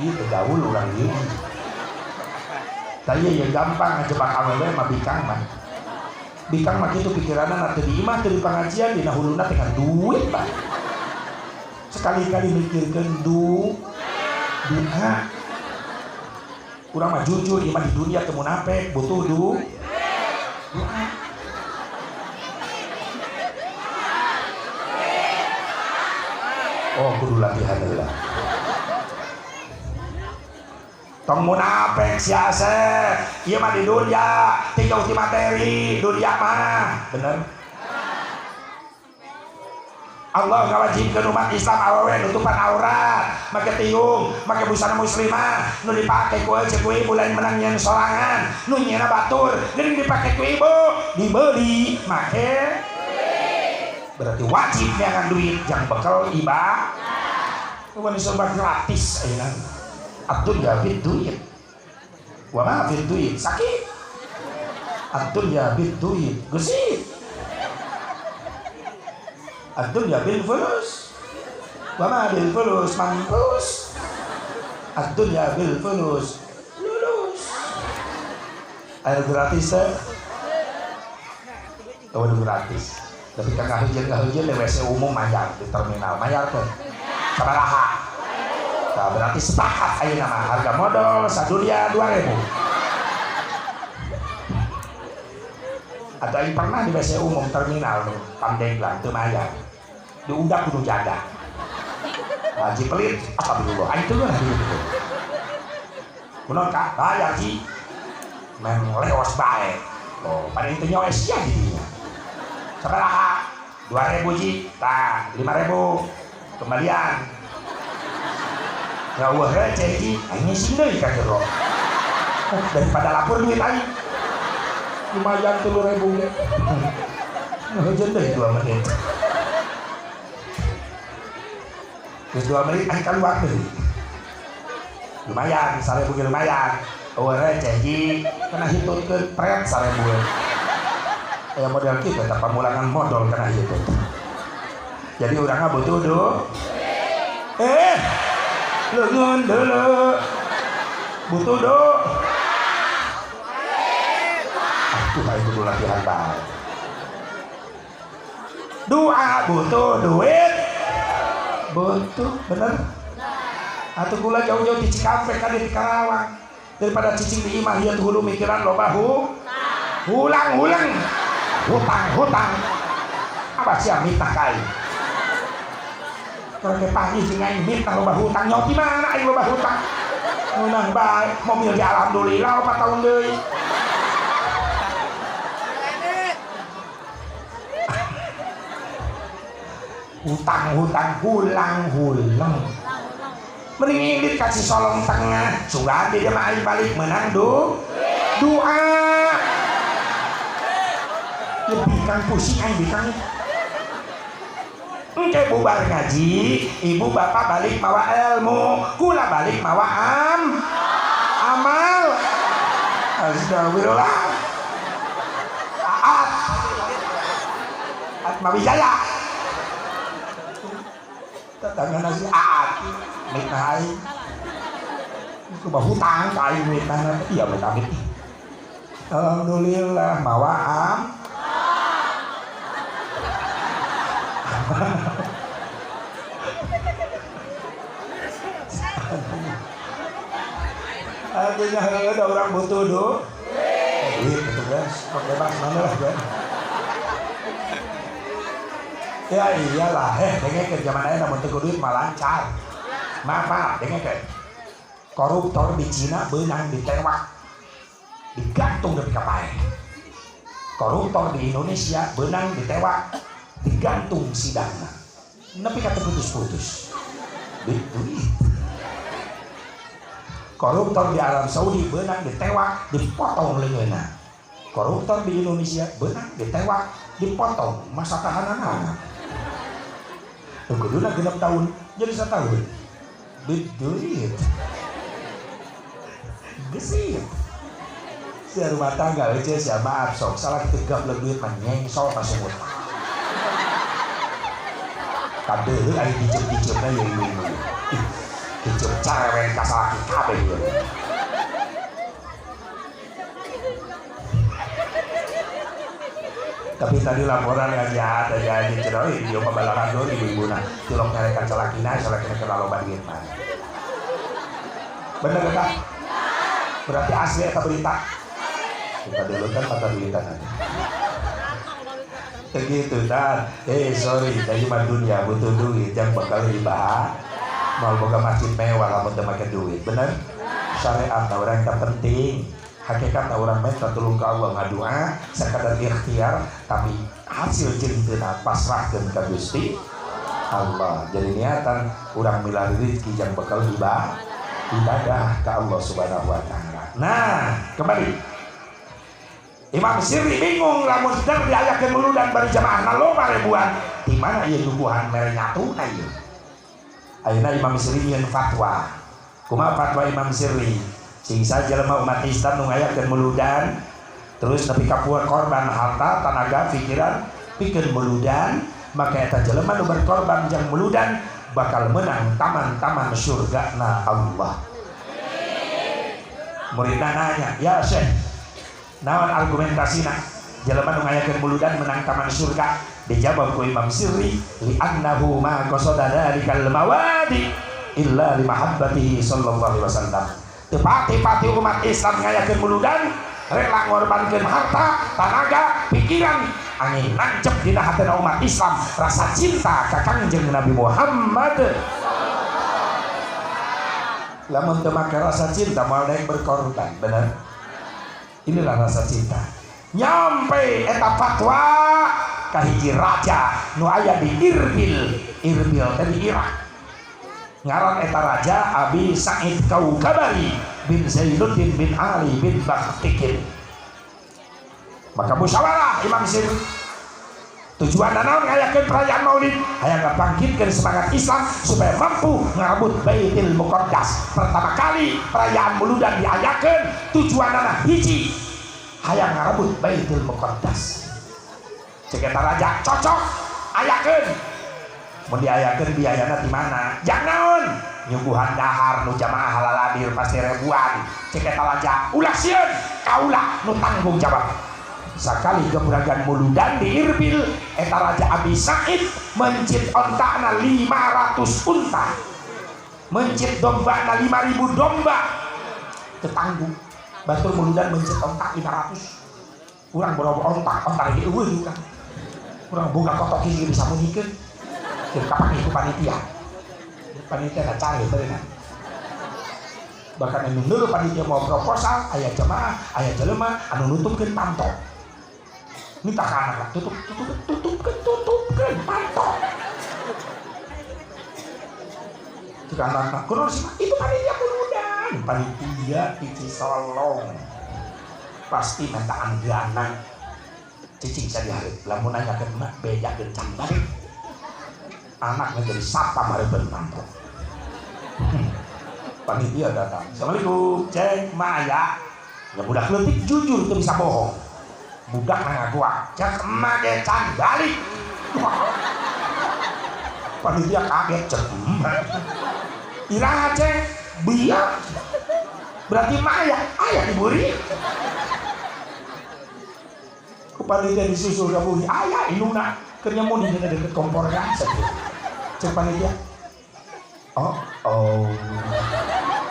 Ieu teh gaul urang ieu. Tah ieu gampang ngajebak awewe mah bikang mah. Bikang mah kitu pikiranna teu di imah teu di pangajian dina huluna teh kan duit mah. Sekali-kali mikirkeun doa. Urang mah jujur ieu mah di dunia teu munafik butuh doa. Oh kudu latihan heula. Tong munafik sia asep. Ieu mah di dunia teu jauh ti materi, dunia mah. Bener? Allah ngawajibkeun umat Islam awewe nutupan aurat, make tiung, make busana muslimah, nu dipake ku ceuk ku ibu lain menang nyeun sorangan, nu nyeuna batur, geuning dipake ku ibu, dibeli make. Berarti wajib neangan duit jang bekal ibadah. Wani serba gratis ayeuna. Ad-dunya bid duit. Wa ma fid duit sakit. Ad-dunya bid duit gesit. Ad-dunya bil fulus. Wa ma bil fulus mampus. Ad-dunya bil fulus lulus. Air gratis teh. Oh, gratis. Tapi kan ngahujeun di WC umum mayar di terminal mayar teh. Sabaraha? Nah, berarti sepakat ayeuna mah harga modal sadunia 2000. Atau aing pernah di WC umum terminal tuh Pandeglang teu mayar. Diundang kudu jaga. Haji pelit, astagfirullah. Aing teu ngeunah gitu. Kunaon ka? Bayar ji. Men leos bae. Oh, pada itu nyawa sia di dinya. Sabaraha? 2000 ji. Tah, 5000. Kembalian. Ya eueuh receh ji, aing ngising deui ka jero. Daripada lapor duit aing. Lumayan 3.000 ge. Hujan deui 2 menit. Geus 2 menit aing kaluar deui. Lumayan, 1.000 ge lumayan. Eueuh receh ji, kana hitutkeun pret 1.000 ge. Aya model kitu eta pamulangan modal kana hitut. Jadi urang mah butuh duit. Leungeun deuleu. Butuh doa. Tuh aing kudu latihan bae. Doa butuh duit. Butuh, bener? Atuh kula jauh-jauh di Cikampek ka di Karawang. Daripada cicing di imah ieu hulu mikiran loba hulang-hulang. Hutang-hutang. Apa sia mitah ka aing? Kalau ke pagi jeung aing mitah loba hutang, nyaho di mana aing loba hutang? Ngeunah bae, mobil ge alhamdulillah 4 tahun deui. Hutang-hutang hulang-hulang. Mending indit kasih solong tengah, sugan dia mah aing balik menang doa. Lebih kang pusing aing bikang. Engke bubar ngaji, ibu bapak balik mawa ilmu, kula balik mawa amal. Astagfirullah. Aat. Atma Wijaya. Tetangga nasi aat. Mitnah aing. Ku mah hutang ka aing mitnah. Iya amit-amit. Alhamdulillah mawa am. Artinya ada orang butuh duit, gitu guys, kok bebas mana lah guys. Ya iyalah, dengekeun zaman ayeuna mun teu duit mah lancar. Maaf, maaf, dengekeun. Koruptor di Cina beunang ditewak, digantung nepi ka paeh. Koruptor di Indonesia beunang ditewak, digantung sidangna. Nepi ka teu putus-putus. Duit. Koruptor di Arab Saudi beunang ditewak, dipotong leungeunna. Koruptor di Indonesia beunang ditewak, dipotong masa tahananna. Kuduna 6 tahun jadi 1 tahun. Duit. Gesit. Sia rumah tangga aja sia maaf sok salah kitu gablek duit mah nyengsol ka sumut. Kadeuleu ari diceuk-diceukna ye ibu-ibu. Diceuk careweng ka salaki kabeh ieu. Tapi tadi laporan aja ada aja cerita ieu mah balakan deui ibu-ibuna tilok nyarekan salakina salakina keur loba duit mah. Bener tak? Berarti asli eta berita. Kita dulu kan mata duitan aja. Begitu dan sorry dari mah dunia butuh duit yang bakal riba. Mau boga masjid mewah lamun teu make duit, bener? Syariat orang tak penting. Hakikat orang minta tolong ke Allah ngadua sekadar ikhtiar tapi hasil jeung pasrahkeun ka Gusti Allah. Jadi niatan urang milari rezeki yang bakal ibadah ke Allah Subhanahu wa taala. Nah, kembali Imam Sirri bingung lamun sedang diayakeun muludan bari jamaah loba ribuan. Di mana ieu nyuguhan mere nyatuna ieu? Ayeuna Imam Sirri nyieun fatwa. Kumaha fatwa Imam Sirri? Sing saja jelema umat Islam nu ngayakeun muludan terus nepi ka korban harta, tenaga, pikiran pikeun muludan, maka eta jelema nu berkorban jang muludan bakal menang taman-taman surga na Allah. Muridna nanya, "Ya Syekh, naon argumentasina jelema nu ngayakeun muludan menang taman surga?" Dijawab ku Imam Sirri, "Li annahu ma qasada dzalikal mawadi illa li mahabbatihi sallallahu alaihi wasallam." Tepati-pati umat Islam ngayakeun muludan rela ngorbankeun harta, tenaga, pikiran, angin nancep dina hatena umat Islam rasa cinta ka Kangjeng Nabi Muhammad. Lamun teu make rasa cinta moal daek berkorban, bener? Inilah rasa cinta. Nyampe eta fatwa ka hiji raja nu aya di Irbil, Irbil teh di Irak. Ngaran eta raja Abi Sa'id Kaukabari bin Zainuddin bin Ali bin Bakhtikin. Maka musyawarah Imam Sirri. Tujuan naon ngayakeun perayaan Maulid? Hayang ngabangkitkeun semangat Islam supaya mampu ngarebut Baitul Muqaddas. Pertama kali perayaan muludan diayakeun, tujuanana hiji, hayang ngarebut Baitul Muqaddas. Cek eta raja cocok, ayakeun. Mun diayakeun biayana di mana? Jang naon? Nyuguhan dahar nu jamaah halaladir pasti ribuan. Cek eta raja, ulah sieun, kaula nu tanggung jawab. Sakali gebragan muludan di Irbil, eta raja Abi Sa'id mencit ontana 500 unta. Mencit domba na 5.000 domba. Tetanggung. Batur muludan mencit ontak 500. Urang boro ontak, ontak ge eueuh urang. Urang boga kotok hiji bisa munikeun. Jeung kapanggih ku panitia. Panitia da canggih beunang. Bahkan anu ngeuleuh panitia mau proposal, aya jemaah, aya jelema anu nutupkeun panto. Minta ka anak tutup, tutup, tutupkeun, tutupkeun panto. Cek anak-anak, kunaon sih itu panitia muludan, panitia di Cisolong. Pasti minta anggaran. Cicing saya dihareup, lamun nanyakeun mah bejakeun can balik. Anak menjadi satpam hareupeun panto. Panitia datang. Assalamualaikum, ceng maya. Ya budak leutik jujur teu bisa bohong. Budak ngaguak, cek emak ge can balik. Panitia kaget, cek emak. Iraha ceng, biak. Berarti maya, aya diburi. Ku panitia disusul ka buri, aya indungna keur nyemun di deket kompor gas. Cek panitia. Oh, oh.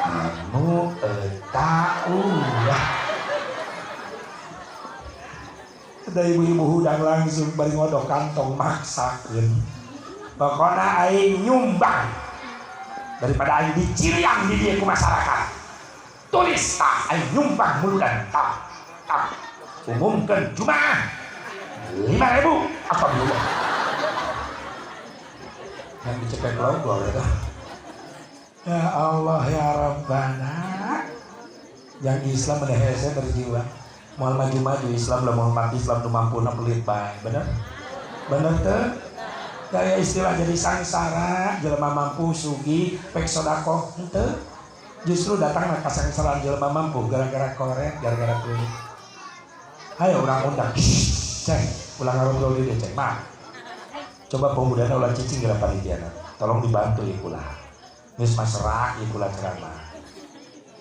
Anu eta ulah. Ada ibu-ibu hudang langsung bari ngodok kantong maksakeun. Pokona aing nyumbang daripada aing diciriang di dieu ku masyarakat. Tulis tah aing nyumbang muludan tah. Tah. Umumkeun Jumaah 5.000 astagfirullah. Yang dicekek logo eta. Ya Allah ya Rabbana. Yang Islam ada hese berjiwa. Moal maju-maju Islam lah moal mati Islam nu mampuna pelit bae. Bener? Bener teu? Gaya istilah jadi sangsara, jelema mampu sugih pek sedekah henteu. Justru datang ka sangsaraan jelema mampu gara-gara korek, gara-gara kulit. Hayo urang undang. Ceng, ulah ngarobrol di dieu ceng. Mah. Coba pemudana ulah cicing geura panitiana. Tolong dibantu ieu ulah. Geus maserak ieu ulah ceramah.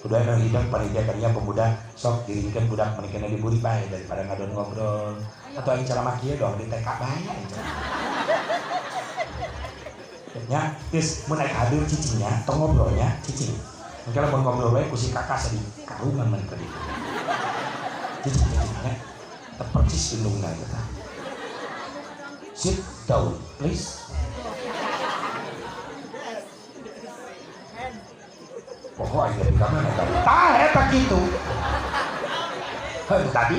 Udah anu hidang panitia kadinya pemuda sok diringkeun budak menikahna diburi bae daripada ngadon ngobrol atau aing ceramah kieu doang di TK bae aing ceramah. Nya geus mun aing hadir cicingnya tong ngobrolnya cicing. Engke lamun ngobrol wae ku si kakak sadi karungan maneh ka ditu. Cicing cicing nya teu percis indungna eta. Sit down please. Pokok aing dari kamana tadi. Tah eta kitu. Heuh tadi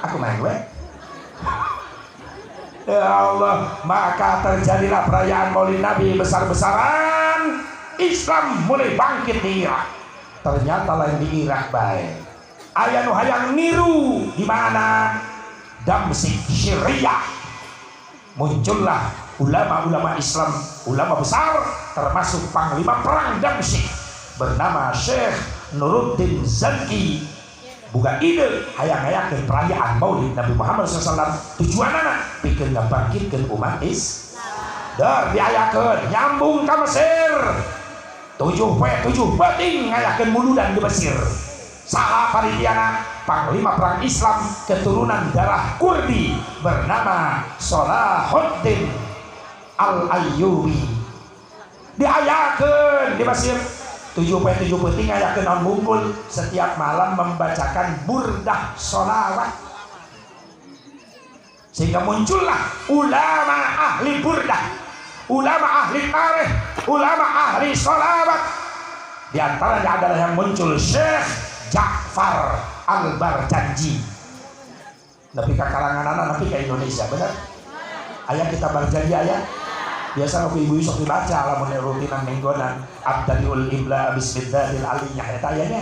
aku main we. Ya Allah, maka terjadilah perayaan Maulid Nabi besar-besaran. Islam mulai bangkit di Irak. Ternyata lain di Irak bae. Aya nu hayang niru di mana? Damsik Syria. Muncullah ulama-ulama Islam, ulama besar termasuk panglima perang Damsik bernama Syekh Nuruddin Zanki. Buka ide hayang-hayangkeun perayaan Maulid Nabi Muhammad SAW. Tujuanana pikeun ngabangkitkeun umat Islam. Dar diayakeun nyambung ka Mesir. 7 poe 7 peuting ngayakeun muludan di Mesir. Saha panitiana? Panglima perang Islam keturunan darah Kurdi bernama Salahuddin Al-Ayyubi. Diayakeun di Mesir. 7 poe 7 peuting ngayakeun naon mungkul setiap malam membacakan burdah sholawat. Sehingga muncullah ulama ahli burdah, ulama ahli tarikh, ulama ahli sholawat. Di antaranya adalah yang muncul Syekh Ja'far Al-Barjanji. Nepi ka karanganana nepi ka Indonesia, bener? Aya kita Barjanji aya. Biasa ku ibu sok dibaca lamun rutinan minggonan abdadiul imla bismillahil aliyah eta aya nya.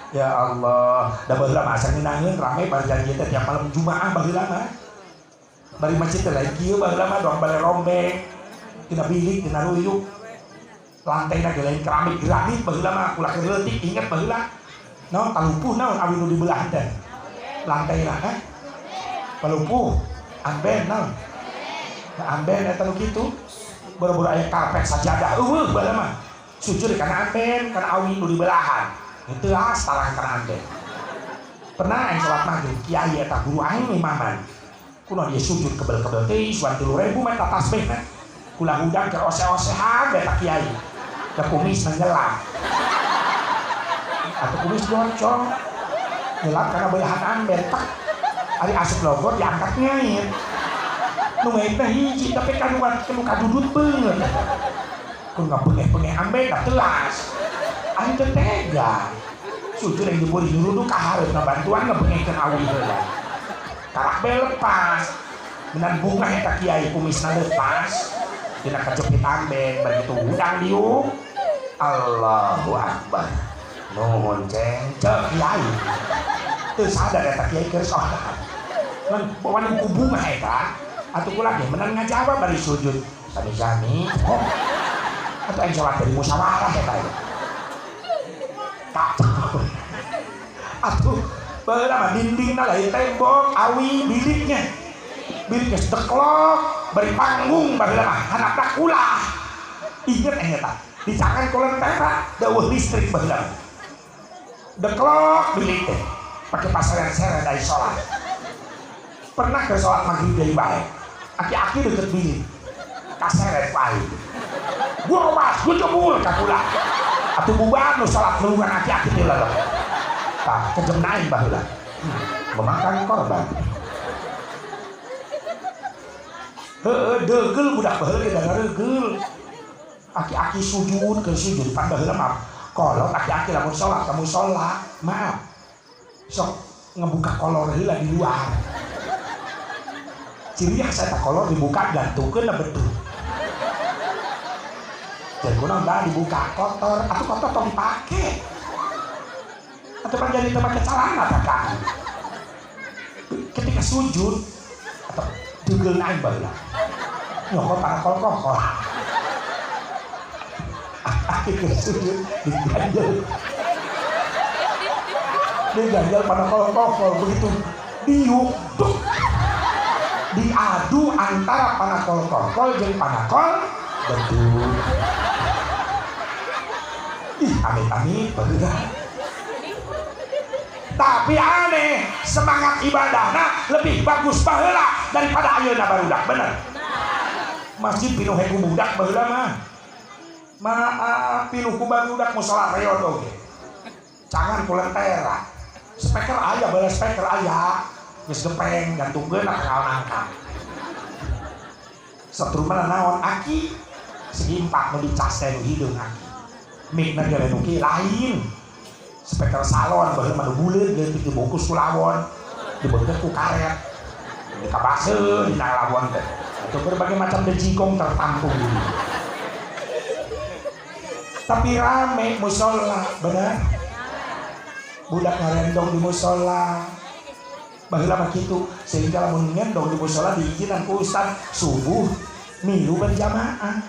Ya Allah, da baheula mah asa ngeunaheun rame Barjanji teh tiap malam Jumaah baheula mah. Bari masjid teh lain kieu baheula mah doang bale rombeng. Tina bilik, tina ruyuk. Lantaina ge lain keramik granit baheula mah ulah keur leutik inget baheula. Naon talupuh naon awi nu dibelah teh. Lantaina heh. Palupuh, amben naon. Amben eta nu kitu. Boro-boro aya karpet sajadah eueuh baheula mah. Sujud kana amben, kana awi nu dibelahan. Teuas tarang kana amben. Pernah aing salat maghrib kiai eta guru aing imaman. Kunaon ieu sujud kebel-kebel teh suan 3.000 mah tasbihna. Kula hudang keur ose-osehan eta kiai. Da kumis nyelap. Atau kumis doncong. Nyelap karena belahan amben tak. Ari asup logor diangkat ngait. Nu ngaitna hiji tapi kan nu kadudut beungeut. Kun ngabengeh-bengeh amben da telas. Aing teu tega. Sujud yang diburi nyuruduk ka hareup ngabantuan ngebengehkeun awi heula. Karak be lepas. Menan bunga eta kiai kumisna lepas. Dina kajepit amben begitu hudang diuk. Allahu Akbar. Nuhun ceng cek kiai. Teu sadar eta kiai keur salat. Ngan wani ku bunga eta atuh kula ge menang ngajawab bari sujud. Sami-sami. Oh. Atuh aing salat dari musyawarah eta. Kacau. Atuh baheula mah dindingna lain tembok, awi biliknya. Biliknya sedeklok, bari panggung baheula mah handapna kulah. Inget eta. Dicangan ku lentera, deueuh listrik baheula. Deklok bilik teh. Pake paseren-seren dari salat. Pernah ke salat maghrib deui bae. Aki-aki deket bilik. Kaseret ku aing. Gua romas, gua jebul ka kula. Atuh bubar nu salat nulungan aki-aki teh leleh. Tah, kejem naik baheula. Memakan korban. Heueuh deugel budak baheula ge dareugel. Aki-aki sujud ke sujud pan baheula mah. Kolot aki-aki lamun salat ka musala, maaf. Sok ngebuka kolor heula di luar. Ciri khas eta kolor dibuka gantungkeun betul. Jadi kunaon dah dibuka kotor, atuh kotor tong dipake. Atuh pan jadi teu make calana tah kan. Ketika sujud atau deugel aing baheula. Nyokot panakol-kokol. Aki keur sujud diganjel. Diganjel panakol-kokol begitu diuk duk. Diadu antara panakol kokol jeung panakol bedug. Ih, amit-amit baheula. Tapi aneh, semangat ibadahna lebih bagus baheula daripada ayeuna barudak, bener. Masjid pinuh ku budak baheula mah. Maaf, pinuh ku barudak musala reot oge. Cangan ku lentera. Speaker aya, baheula speaker aya. Geus gepeng gantungkeun ka nangka. Satrumana naon aki segi empat nu dicas teh nu hideung aki. Mikna ge nu kieu lain. Speaker salon baheula mah nu buleud leutik dibungkus ku lawon, dibeungkeut ku karet. Dikabaseuh dina lawon teh. Atau berbagai macam dejikong tertampung di dieu. Tapi rame musala, bener? Budak ngarendong di musala. Baheula mah kitu, sehingga lamun ngendong di musala diizinan ku ustad subuh milu berjamaah.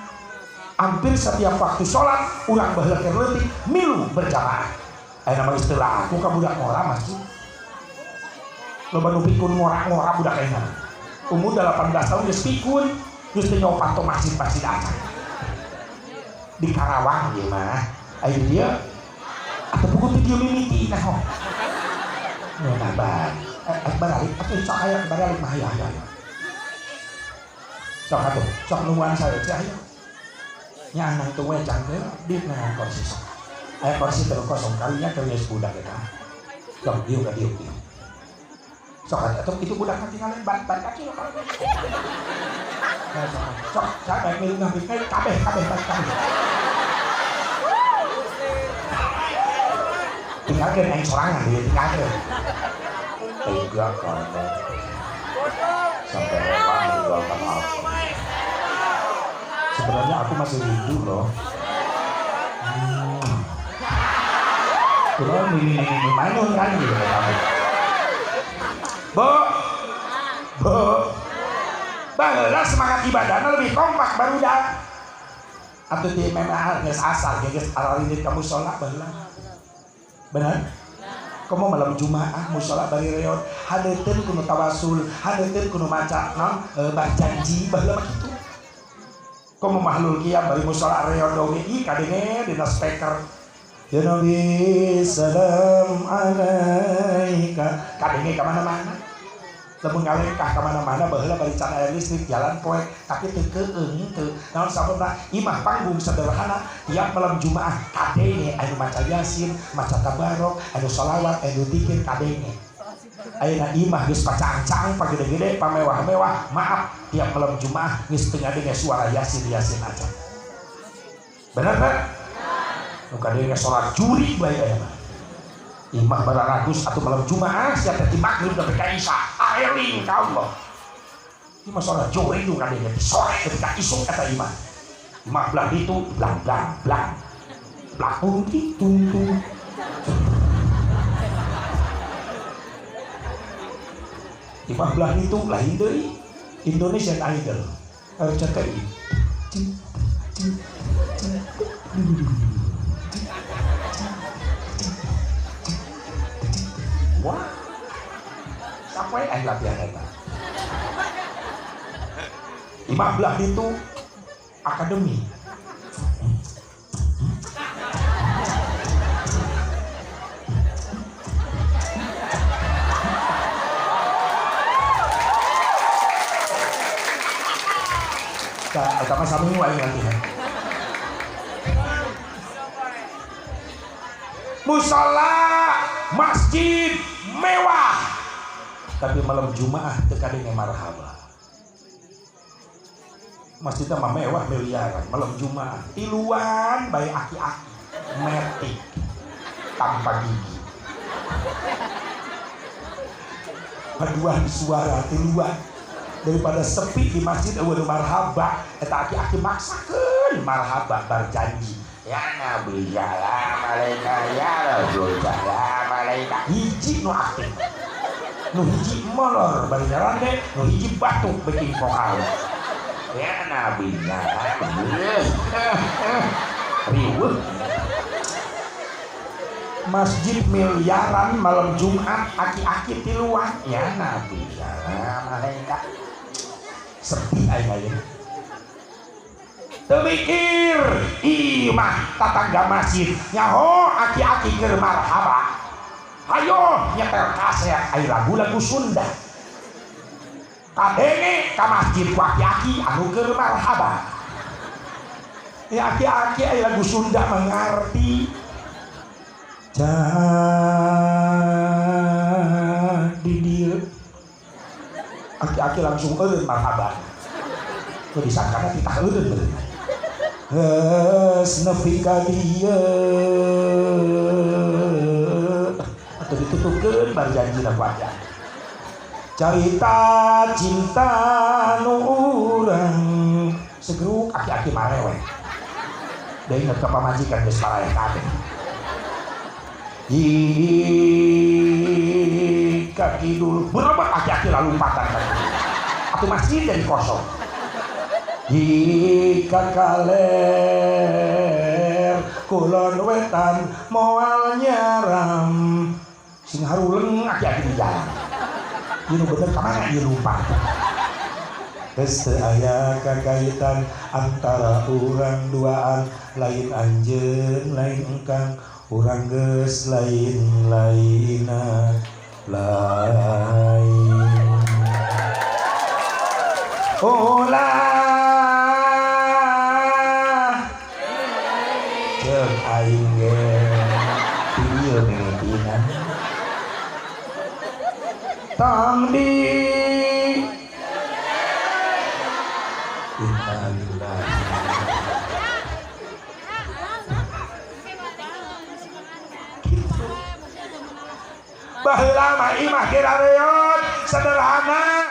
Hampir setiap waktu sholat urang baheula keur leutik milu berjamaah. Aya nama istilah aku ka budak ngora masjid. Loba nu pikun ngora-ngora budak ayeuna. Umur 18 tahun geus pikun, geus teu nyopat to masjid-masjid acan. Di Karawang ieu mah, aya di dieu atuh puguh teh dieu mimiti nah. Ngeunah bae. Baralik atuh sok aya baralik mah aya aya. Sok atuh, sok nungguan saya ceh aya. Nya nang teu we cangkeul di nang kursi sok. Aya kursi teu kosong kalinya teu geus budak eta. Sok dieu ka dieu dieu. Sok atuh itu budak tinggalin balik kaki lo. Nah, sok saya baik milu ngambil kabeh kabeh balik kabeh. Tinggalkeun aing sorangan dieu tinggalkeun. Tega kamu sampai rela meninggalkan aku. Sebenarnya aku masih rindu loh. Kunaon ini main kan gitu kamu. Bu, bu, baheula semangat ibadahna lebih kompak barudak. Atuh di memang geus asal geus ararinit kamu sholat baheula. Benar? Komo malam Jumaah musala bari reot, hadeuteun kuno tawasul, hadeuteun kuno maca naon barjanji baheula mah kitu. Komo mahlul qiyam bari musala reot oge ih kadenge dina speaker. Ya Nabi salam alaika kadenge ka mana-mana. Lamun ngalengkah ka mana-mana baheula bari can aya listrik jalan poek tapi teu keung teu. Naon sababna imah panggung sederhana tiap malam Jumaah kadenge anu maca Yasin, maca tabarok, anu sholawat, anu dzikir kadenge. Ayeuna imah geus pacaang-caang pagede-gede pamewah-mewah, maaf tiap malam Jumaah geus teu ngadenge suara Yasin Yasin aja. Bener teh? Nu kadenge salat juri bae aya mah. Imah bararagus atau malam Jumaah siap teh maghrib sampai ka Isya. Aeling ka Allah. Imah salat juri nu kadenge sore nepi ka isuk eta imah. Imah belah ditu blang blang blang. Blakung ti tung tung. Imah belah itu lain deui Indonesian Idol RCTI. Wah, sampai aing latihan eta. Imah belah itu akademi. Eta mah saminggu aing latihan. Musala, masjid mewah, tapi malam Jumaah teu kadenge marhaba. Masjidna mah mewah miliaran, malam Jumaah tiluan bae aki-aki metik tanpa gigi. Paduan suara tiluan daripada sepi di masjid eueuh marhaba eta aki-aki maksakeun marhaba barjanji. Ya Nabi salam alaika ya Rasul salam alaika. Hiji nu aktif. Nu hiji molor bari nyarande, nu hiji batuk backing vokal. Ya Nabi riweuh. Masjid miliaran malam Jumat aki-aki tiluan ya Nabi salam alaika. Sepi aing ayeuna. Teu mikir imah tatangga masjid nyaho aki-aki keur marhaba. Hayo nyetel kaset ai lagu-lagu Sunda. Kadenge ka masjid ku aki-aki anu keur marhaba. Ya aki-aki ai lagu Sunda mengerti. Jadi dieu aki-aki langsung eureun marhaba. Teu disangkana titah eureun bener. Geus nepi ka dieu atuh ditutupkeun barjanjina ku aja. Carita cinta nu urang segeruk aki-aki marewek. Da inget ka pamajikan geus paraeh kabeh. Jika kidul berebut aki-aki lalumpatan kan. Atuh masjid jadi kosong. Jika kaler kulon wetan moal nyaram sing haruleng aki-aki di jalan. Ieu nu bener ka mana ieu lumpat. Geus teu aya kakaitan antara urang duaan lain anjeun lain engkang urang geus lain-laina lain. Ulah ceuk aing ge dieu mimitina tong di innalillahi. Gitu. Baheula mah imah ge rareot sederhana.